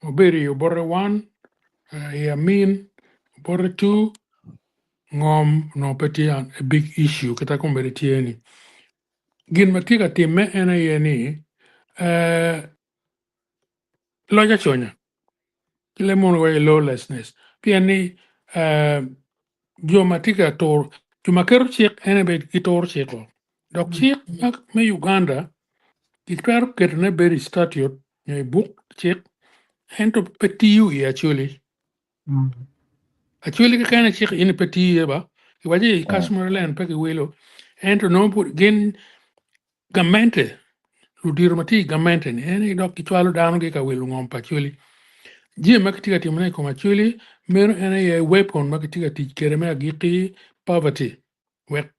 obedo i obote one i amin obote two ngom onongo pe tye a big issue kita kombeddi tye ni Gin ma tye ka timme en aye ni, loc aconya ki leb munu waco ni lawlessness pien ni jo ma tye ka turo jo ma keto cik en aye bene gituro cik-ko dok cik me Uganda gitwero ketone bedo i statute nyo i buk cik ento pe tiyo i Acholi. Acholi keken aye cik eni pe tiyo iye ba kiwaco i customary land pe kiwilo ento nongo pud gin gamente ludito ma tye i gamente ni en aye dok gicwalo dano gi ka wilo ngom pa Acholi. Jami ma kitye ka timone i kom Acholi meno en aye weapon ma kitye ka tic kwede me agikki poverty wek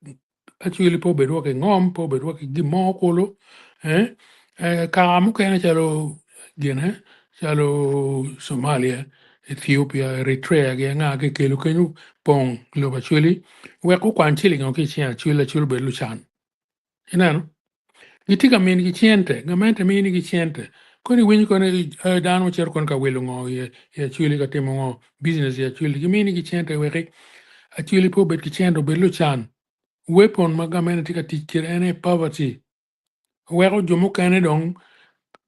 Acholi pe obed wa ki ngom, pe obed wa ki gin mo kulu kaka mukene calo gine calo Somalia, Ethiopia, Eritrea gi anga kikelo kenyo pong i lobo Acholi wek gukwany ciling ki i cing Acholi, Acholi obed lucan. Ineno? Gitye ka minigi cente, gamente minigi cente. Kono iwinyo kono dano cito kono ka wilo ngo i Acholi ka timo ngo business i Acholi giminigi cente weki Acholi pe obed ki cente obed lucan. Weapon ma gamente tye ka tic kwede en aye poverty weko jo mukene dong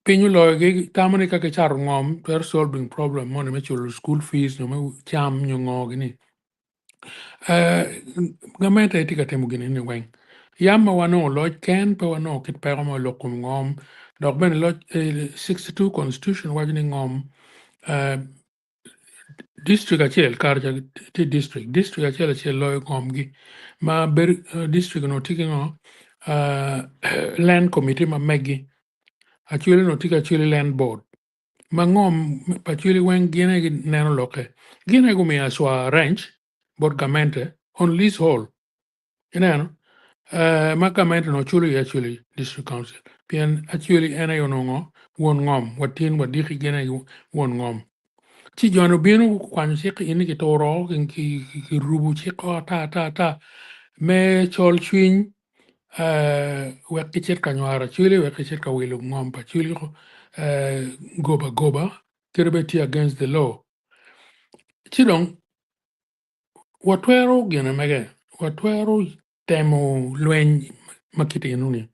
piny oloyogi gitamo ni ka gicato ngom twero solving problem moni me culo school fees nyo me cam nyo ngo gini. Gamente aye tye ka timo gin eni weng. Yam ma wanongo loc ken pe wanongo kit peko mo i lok kom ngom dok bene loc 62 constitution waco ni ngom District acel kare ca tye district, district acel acel loyo ngomgi ma bedo district onongo tye ki ngo land committee ma megi Acholi onongo tye ki Acholi land board ma ngom pa Acholi weng gin aye gineno lokke gin aye gumiyo Aswa ranch bot gamente on leasehold Ineno, ma gamente onongo culo iye Acholi District Council pien Acholi en aye onongo won ngom, wa tin wa diki gin aye won ngom. Ci joni obino gukwanyo cik eni kituro kirubo cik o ata ata ata me col cwiny wek gicit ka nywaro Acholi wek gicit ka wilo ngom pa Acholi goba goba kadi bed tye against the law. Ci dong Watwero gine mege, watwero temo lweny ma kit enoni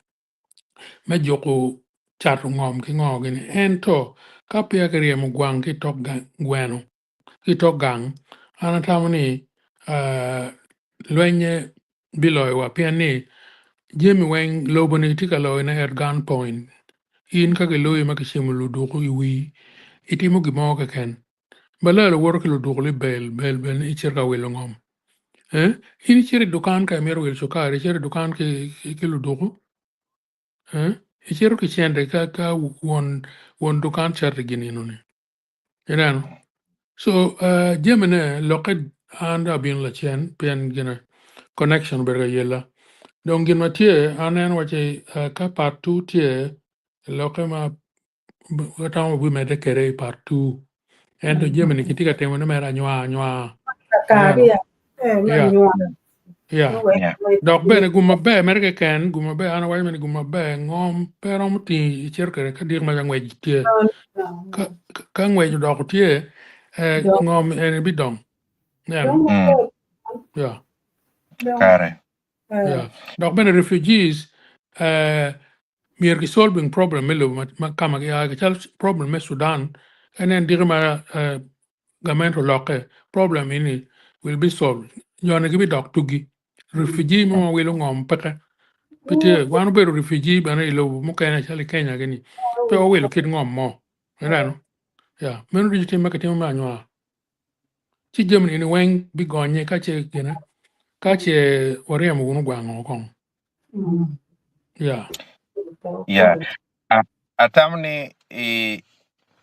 me juko cato ngom ki ngo gini ento ka peya kiryemo gwang ki tok gweno ki tok gang an atamo ni lwenye biloyowa pien ni jami weng lobo-ni tye ka loyone at gun point in ka giloyi ma kicimo luduku i wii itimo gin mo keken Balal owoto ki luduk li bel bel bel ni icito ka wilo ngom. Eh? In icito i dukan ka imito wilo cukari, icito i dukan ki, ki, ki luduku. Eh? Icito ki cente ka, ka won, won dukan cati gin eno-ni. Ineno? So, uh, jamine lokke an dong abino lacen pien gine connection obedo ka yella. Dong gin ma tye, an aneno waci uh, ka part 2 tye, lokke ma watamo wabimedde kwede i part 2 ento jami ni kitye ka timone mere anywar anywar Kakari ineno eh, me ya anywar. ya Yeah. dok bene gum maber mere keken gum maber an awaco ni gum maber ngom pe romo tingi icito kwede ka diro ma ngwec tye ka ka ngwec odoko tye eh, ngom eni bidong ineno ya Kare. ya dok bene refugees eh, myero ki solving problem me lobo ma ka ma gia ki calo problem me Sudan en en diki ma eh, gamente olokke problem ini will be solved joni gibidok tugi refugee mo ma wilo ngom peke pe tye wan obedo refugee bene i lobo mukene calo i Kenya gini pe wawilo kit ngom mo ineno ya meno ducu tim ma kitimo me anywar. Ci jami ni weng bigonye ka ce gine ka ce waryemo wunu gwango kong. Yeah. Yeah. Atamo ni i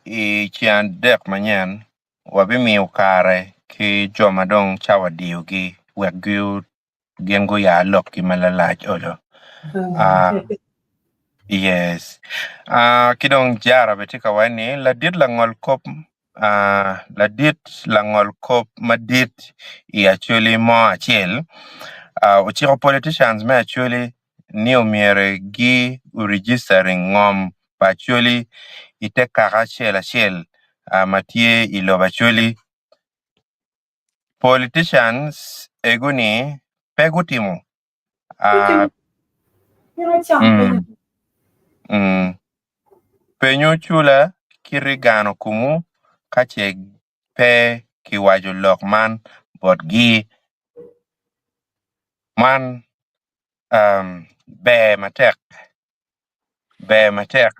i ceng adek manyen wabimiyo kare ki jo ma dong cawa diyogi wek gin guya lokgi ma lalac olo. Yes. Ki dong Jara bene tye ka waco ni ladit langol kop ladit langol kop madit i Acholi mo acel ociko politicians me Acholi ni omyero gi registering ngom pa Acholi i te kaka acel acel ma tye i lobo Acholi. Politicians ego ni pe gutimo. Penyo cula ki rigano kumu ka ce pe kiwaco lok man botgi. Man ber matek. Ber matek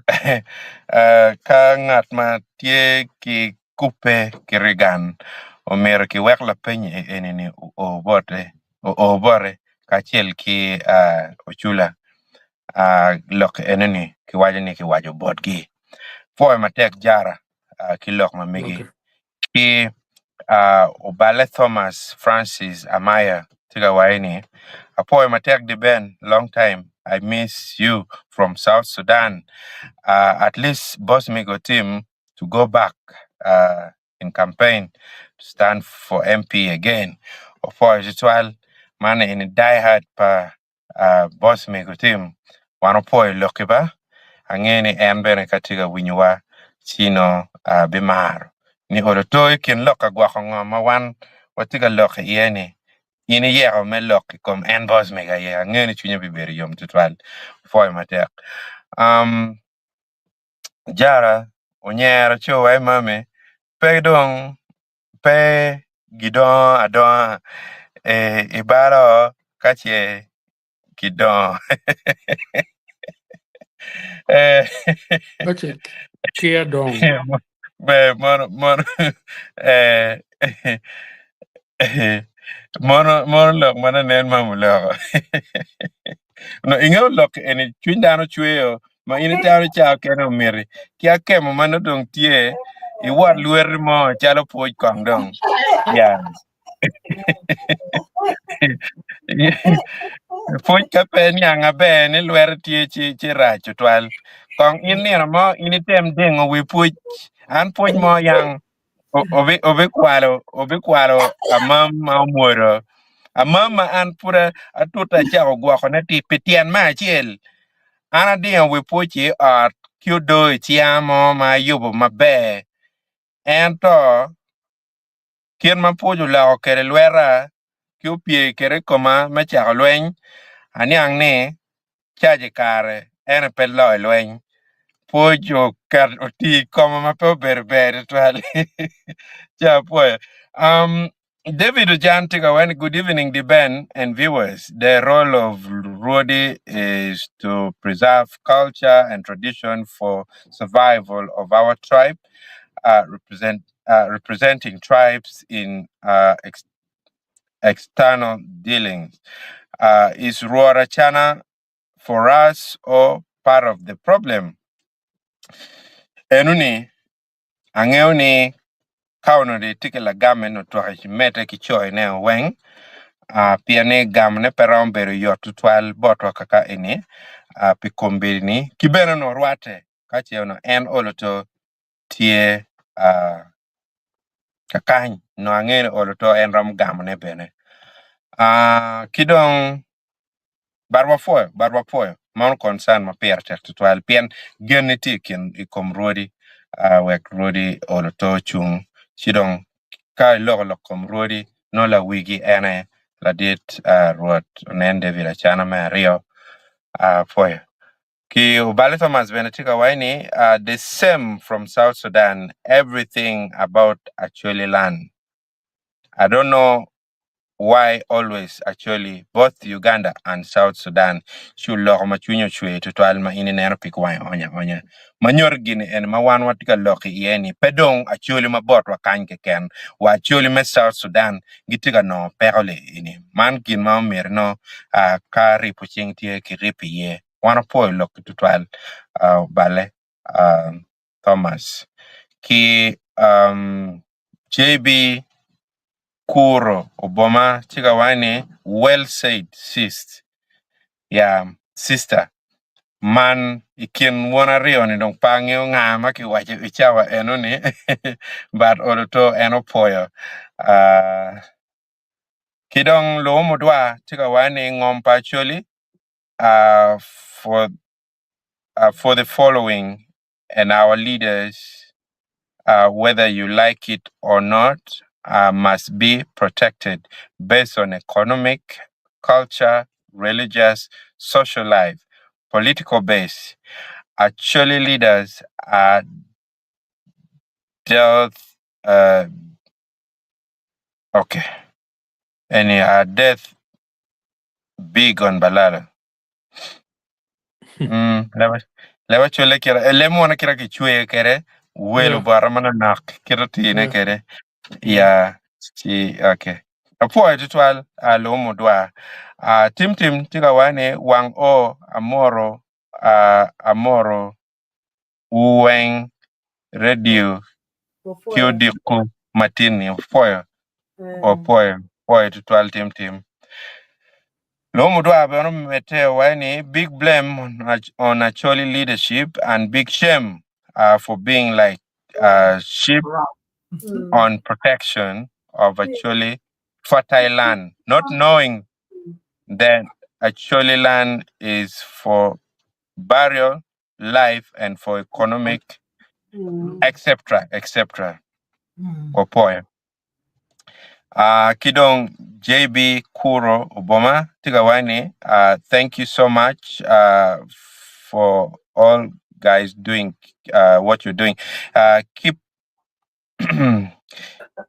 ka ngat ma tye ki kubbe ki Reagan omyero kiwek lapeny eni-ni oo bote oo bote kacel ki Ocula lok eni-ni kiwaco ni kiwaco botgi. Pwoyo matek Jara ki lok ma megi. Ki Obale Thomas Francis Amaya tye ka waco ni, Apwoyo matek di Ben, long time, I miss you from South Sudan. At least boss me go team to go back in campaign to stand for MP again. Opwoyo tutwal, man eni die hard pa Boss me go team. Wan opwoyo lokki ba, angeyo ni en bene ka tye ka winyowa ci nongo bimaro ni olo to i kin lok ka gwoko ngo ma wan watye ka lok iye ni in iyeko me lok i kom en boss mego aye angeyo ni cwinye bibedo yom tutwal. Pwoyo matek. Um, Jara onyero ci owaco mami pe dong pe gidongo adonga i balo ka ce gidongo. Ka ce ki adongo. Ber mono mono mono mono lok ma nanen ma muloko. No ingeyo lok eni cwiny dano cweyo ma in itero ca kene omiti ki akemo ma nongo dong tye iwot lweti mo calo pwoc kong dong. Yeah. Pwoc ka pe niang aber ni lwete tye ci ci rac tutwal. Kong in nino mo in item dingo wi pwoc. An pwoc mo yang obikwalo obikwalo amam ma omwodo. Amam ma an pud atute acako gwokone ti pi tyen me acel. An adingo wi pwoc i ot ki odo i cinga mo ma ayubo maber. Ento Kit ma pwoc oloko kwede lweta ki opye kwede i koma me cako lweny, aniang ni caji kare ene pe loyo lweny. Pwoc oket oti i koma ma pe obedo ber tutwal. Ci apwoyo. Um, David Ojan tye ka waco ni good evening D'Ben and viewers. The role of Rwodi is to preserve culture and tradition for survival of our tribe. Uh, represent representing tribes in ex external dealings. Is Rwot Acana for us or part of the problem? Enoni, angeyo ni ka onongo itye ki lagam eni otwoke imedde ki coyone weng pien ni gamone pe romo bedo yot tutwal botwa kaka eni pi kombeddi-ni ki bene onongo rwatte ka ce onongo en olo to tye kakany nongo angeyo ni olo to en romo gamone bene ki dong but wapwoyo but wapwoyo mano concern ma pire tek tutwal pien genni tye i kin i kom rwodi wek rwodi olo to ocung ci dong ka iloko lok kom rwodi nongo lawigi en aye ladit Rwot onen David Acana me aryo apwoyo. Ki Obale Thomas bene tye ka waco ni the same from South Sudan everything about Acholi land I don't know. Why always Acholi both Uganda and South Sudan ci oloko ma cwinye ocwer tutwal ma in ineno pig wange onya onya ma nyuto gin eni ma wan watye ka lok iye ni pe dong Acholi ma botwa kany keken wa Acholi me South Sudan gitye ka nongo peko li eni man gin ma omyero nongo ka ripo cing tye ki rip iye wan wapwoyo lok ki tutwal balle Thomas ki JB Kuro Oboma ci ka waco ni well said sis ya sister man i kin won aryo ni dong pe angeyo nga ma kiwaco i cawa eno ni but olo to en opwoyo ah ki dong luo mudwa tye ka waco ni ngom pa Acholi ah for ah for the following and our leaders uh, whether you like it or not, uh, must be protected based on economic, culture, religious, social life, political base. Actually, leaders are dealt, uh, okay, and are death big on Balala. Mm, leba leba cwele kira eh, lemo wana kira kichwe kere welo Yeah. bwara mana nak kira tine Yeah. kere Mm. ya ci okay apwoyo tutwal uh, lumo dwa uh, tim tim tika wane wang o amoro uh, amoro uweng radio ki Opwoyo. odiko matin-ni opwoyo Eh. opwoyo opwoyo tutwal tim tim Lumu dwa bene omedde waco ni big blame on, on Acholi leadership and big shame uh, for being like uh, sheep Wrong. Mm. on protection of Acholi fertile land, not knowing that Acholi land is for burial, life, and for economic, Mm. etc., etc. Mm. Opoyo. Uh, Kidong JB Kuro Obama Tigawani, uh, thank you so much uh, for all guys doing uh, what you're doing. Uh, keep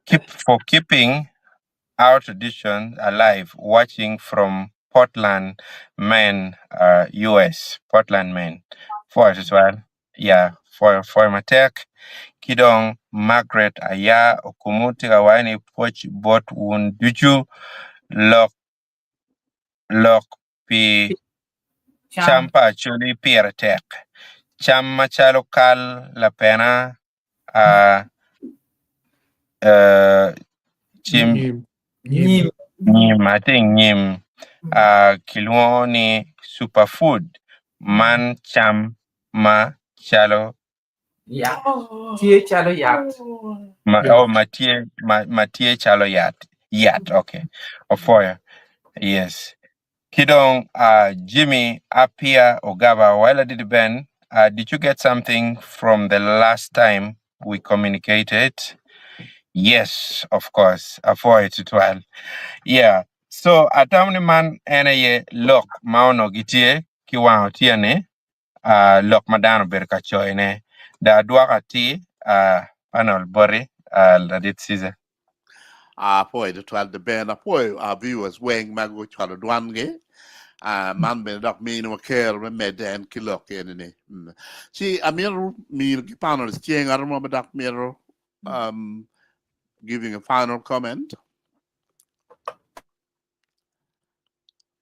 keep for keeping our tradition alive. Watching from Portland, Maine, US. Portland, Maine. For as well. Yeah, for my tech. Kidong Margaret Aya Okumu Tigawani Poch Bot Wun Duju Lok Lok Pi Cam. Cam pa Acholi pire tek. Cam macalo kal lapena uh, uh, cim Nyim. Nyim. Nyim. nyim I think nyim uh, kilwongo ni superfood man cam ma calo Yat. Tye calo yat. ma, Yeah. oh, ma tye ma, ma tye calo yat yat okay opwoyo yes Kidong uh, Jimmy Apia Ogaba Wala did Ben uh, did you get something from the last time we communicated yes of course apwoyo tutwal yeah so atamo ni man en aye lok ma onongo gitye ki wang otyeno uh, lok ma dano obedo ka coyone da adwoko atir uh, panel boti uh, ladit Caesar Apwoyo tutwal the ben apwoyo our viewers weng ma gucwalo dwangi uh, man bene dok miniwa kero me medde en ki lok eni ni mm. Ci amito mino ki panelists ceng aromo ma dok mito giving a final comment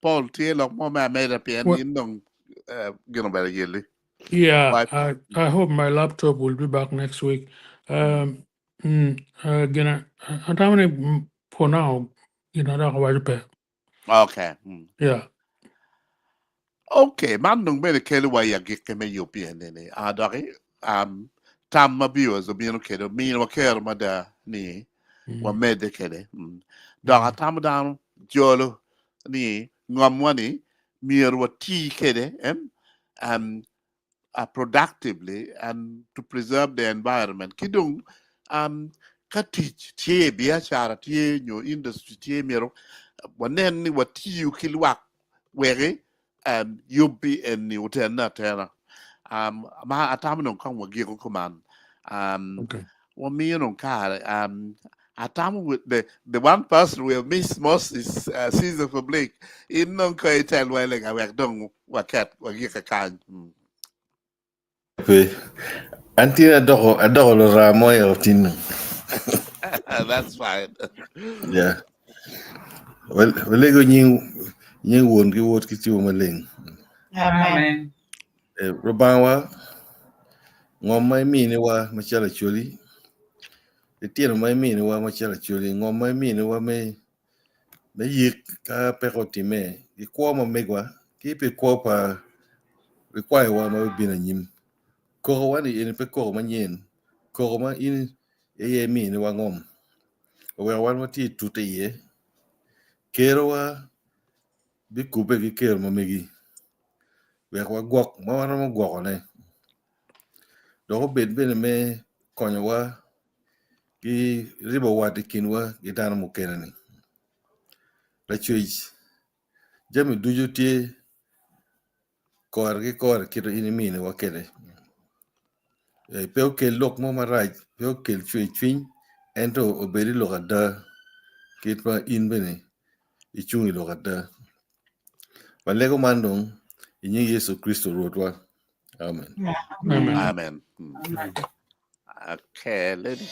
Paul tye lok mo me ameda pien Well, in dong uh, gino bedo yeli yeah, Why? I hope my laptop will be back next week. Gonna, I'm for now, dok awaco pe. Okay. Yeah. Okay, man dong bene kelo wa i agikki me yub eni ni uh, doki tam ma viewers obino kede ominiwa kero mada ni wamedde kede. Dok atamo dano jolo ni ngomwa ni myero wati kede productively and to preserve the environment. Ki dong ka tic tye biacara tye nyo industry tye myero wanen ni watiyo ki lwak weki yubbi eni otenne atena. Ma atamo dong kong wagiko kuman. Okay. Wamiyo dong kare. Atamo with the the one person we have missed most is uh, Caesar Public. In nong ko itel wa lega wek dong waket wagika kany. Mm. Pe. An tin adoko adoko lura mo i otin. That's fine. Yeah. Wel welego nying nying won ki wod ki tipo maleng. Amen. Amen. Eh, Rubanga ngom ma iminiwa macalo acholi litino ma iminiwa macalo acholi ngom ma iminiwa me me yik ka peko otime ki kwo ma megwa ki pi kwo pa likwayowa ma bibino anyim. Koko ni eni pe koko manyen koko ma in aye iminiwa ngom oweko wan watye i tute iye kerowa bikubbe ki kero ma megi wek wagwok ma waromo gwokone dok obed bene me konyowa ki ribo wat i kinwa ki dano mukene-ni. Lacwec jami ducu tye kore ki kore kit ma in iminiwa kwede pe okel lok mo marac pe okel cwercwiny ento obed i lok ada kit ma in bene icung i lok ada. Walego man dong i nying Yecu Kricito Rwotwa. Amen. Amen. Amen. Mm. Amen. Okay, lady.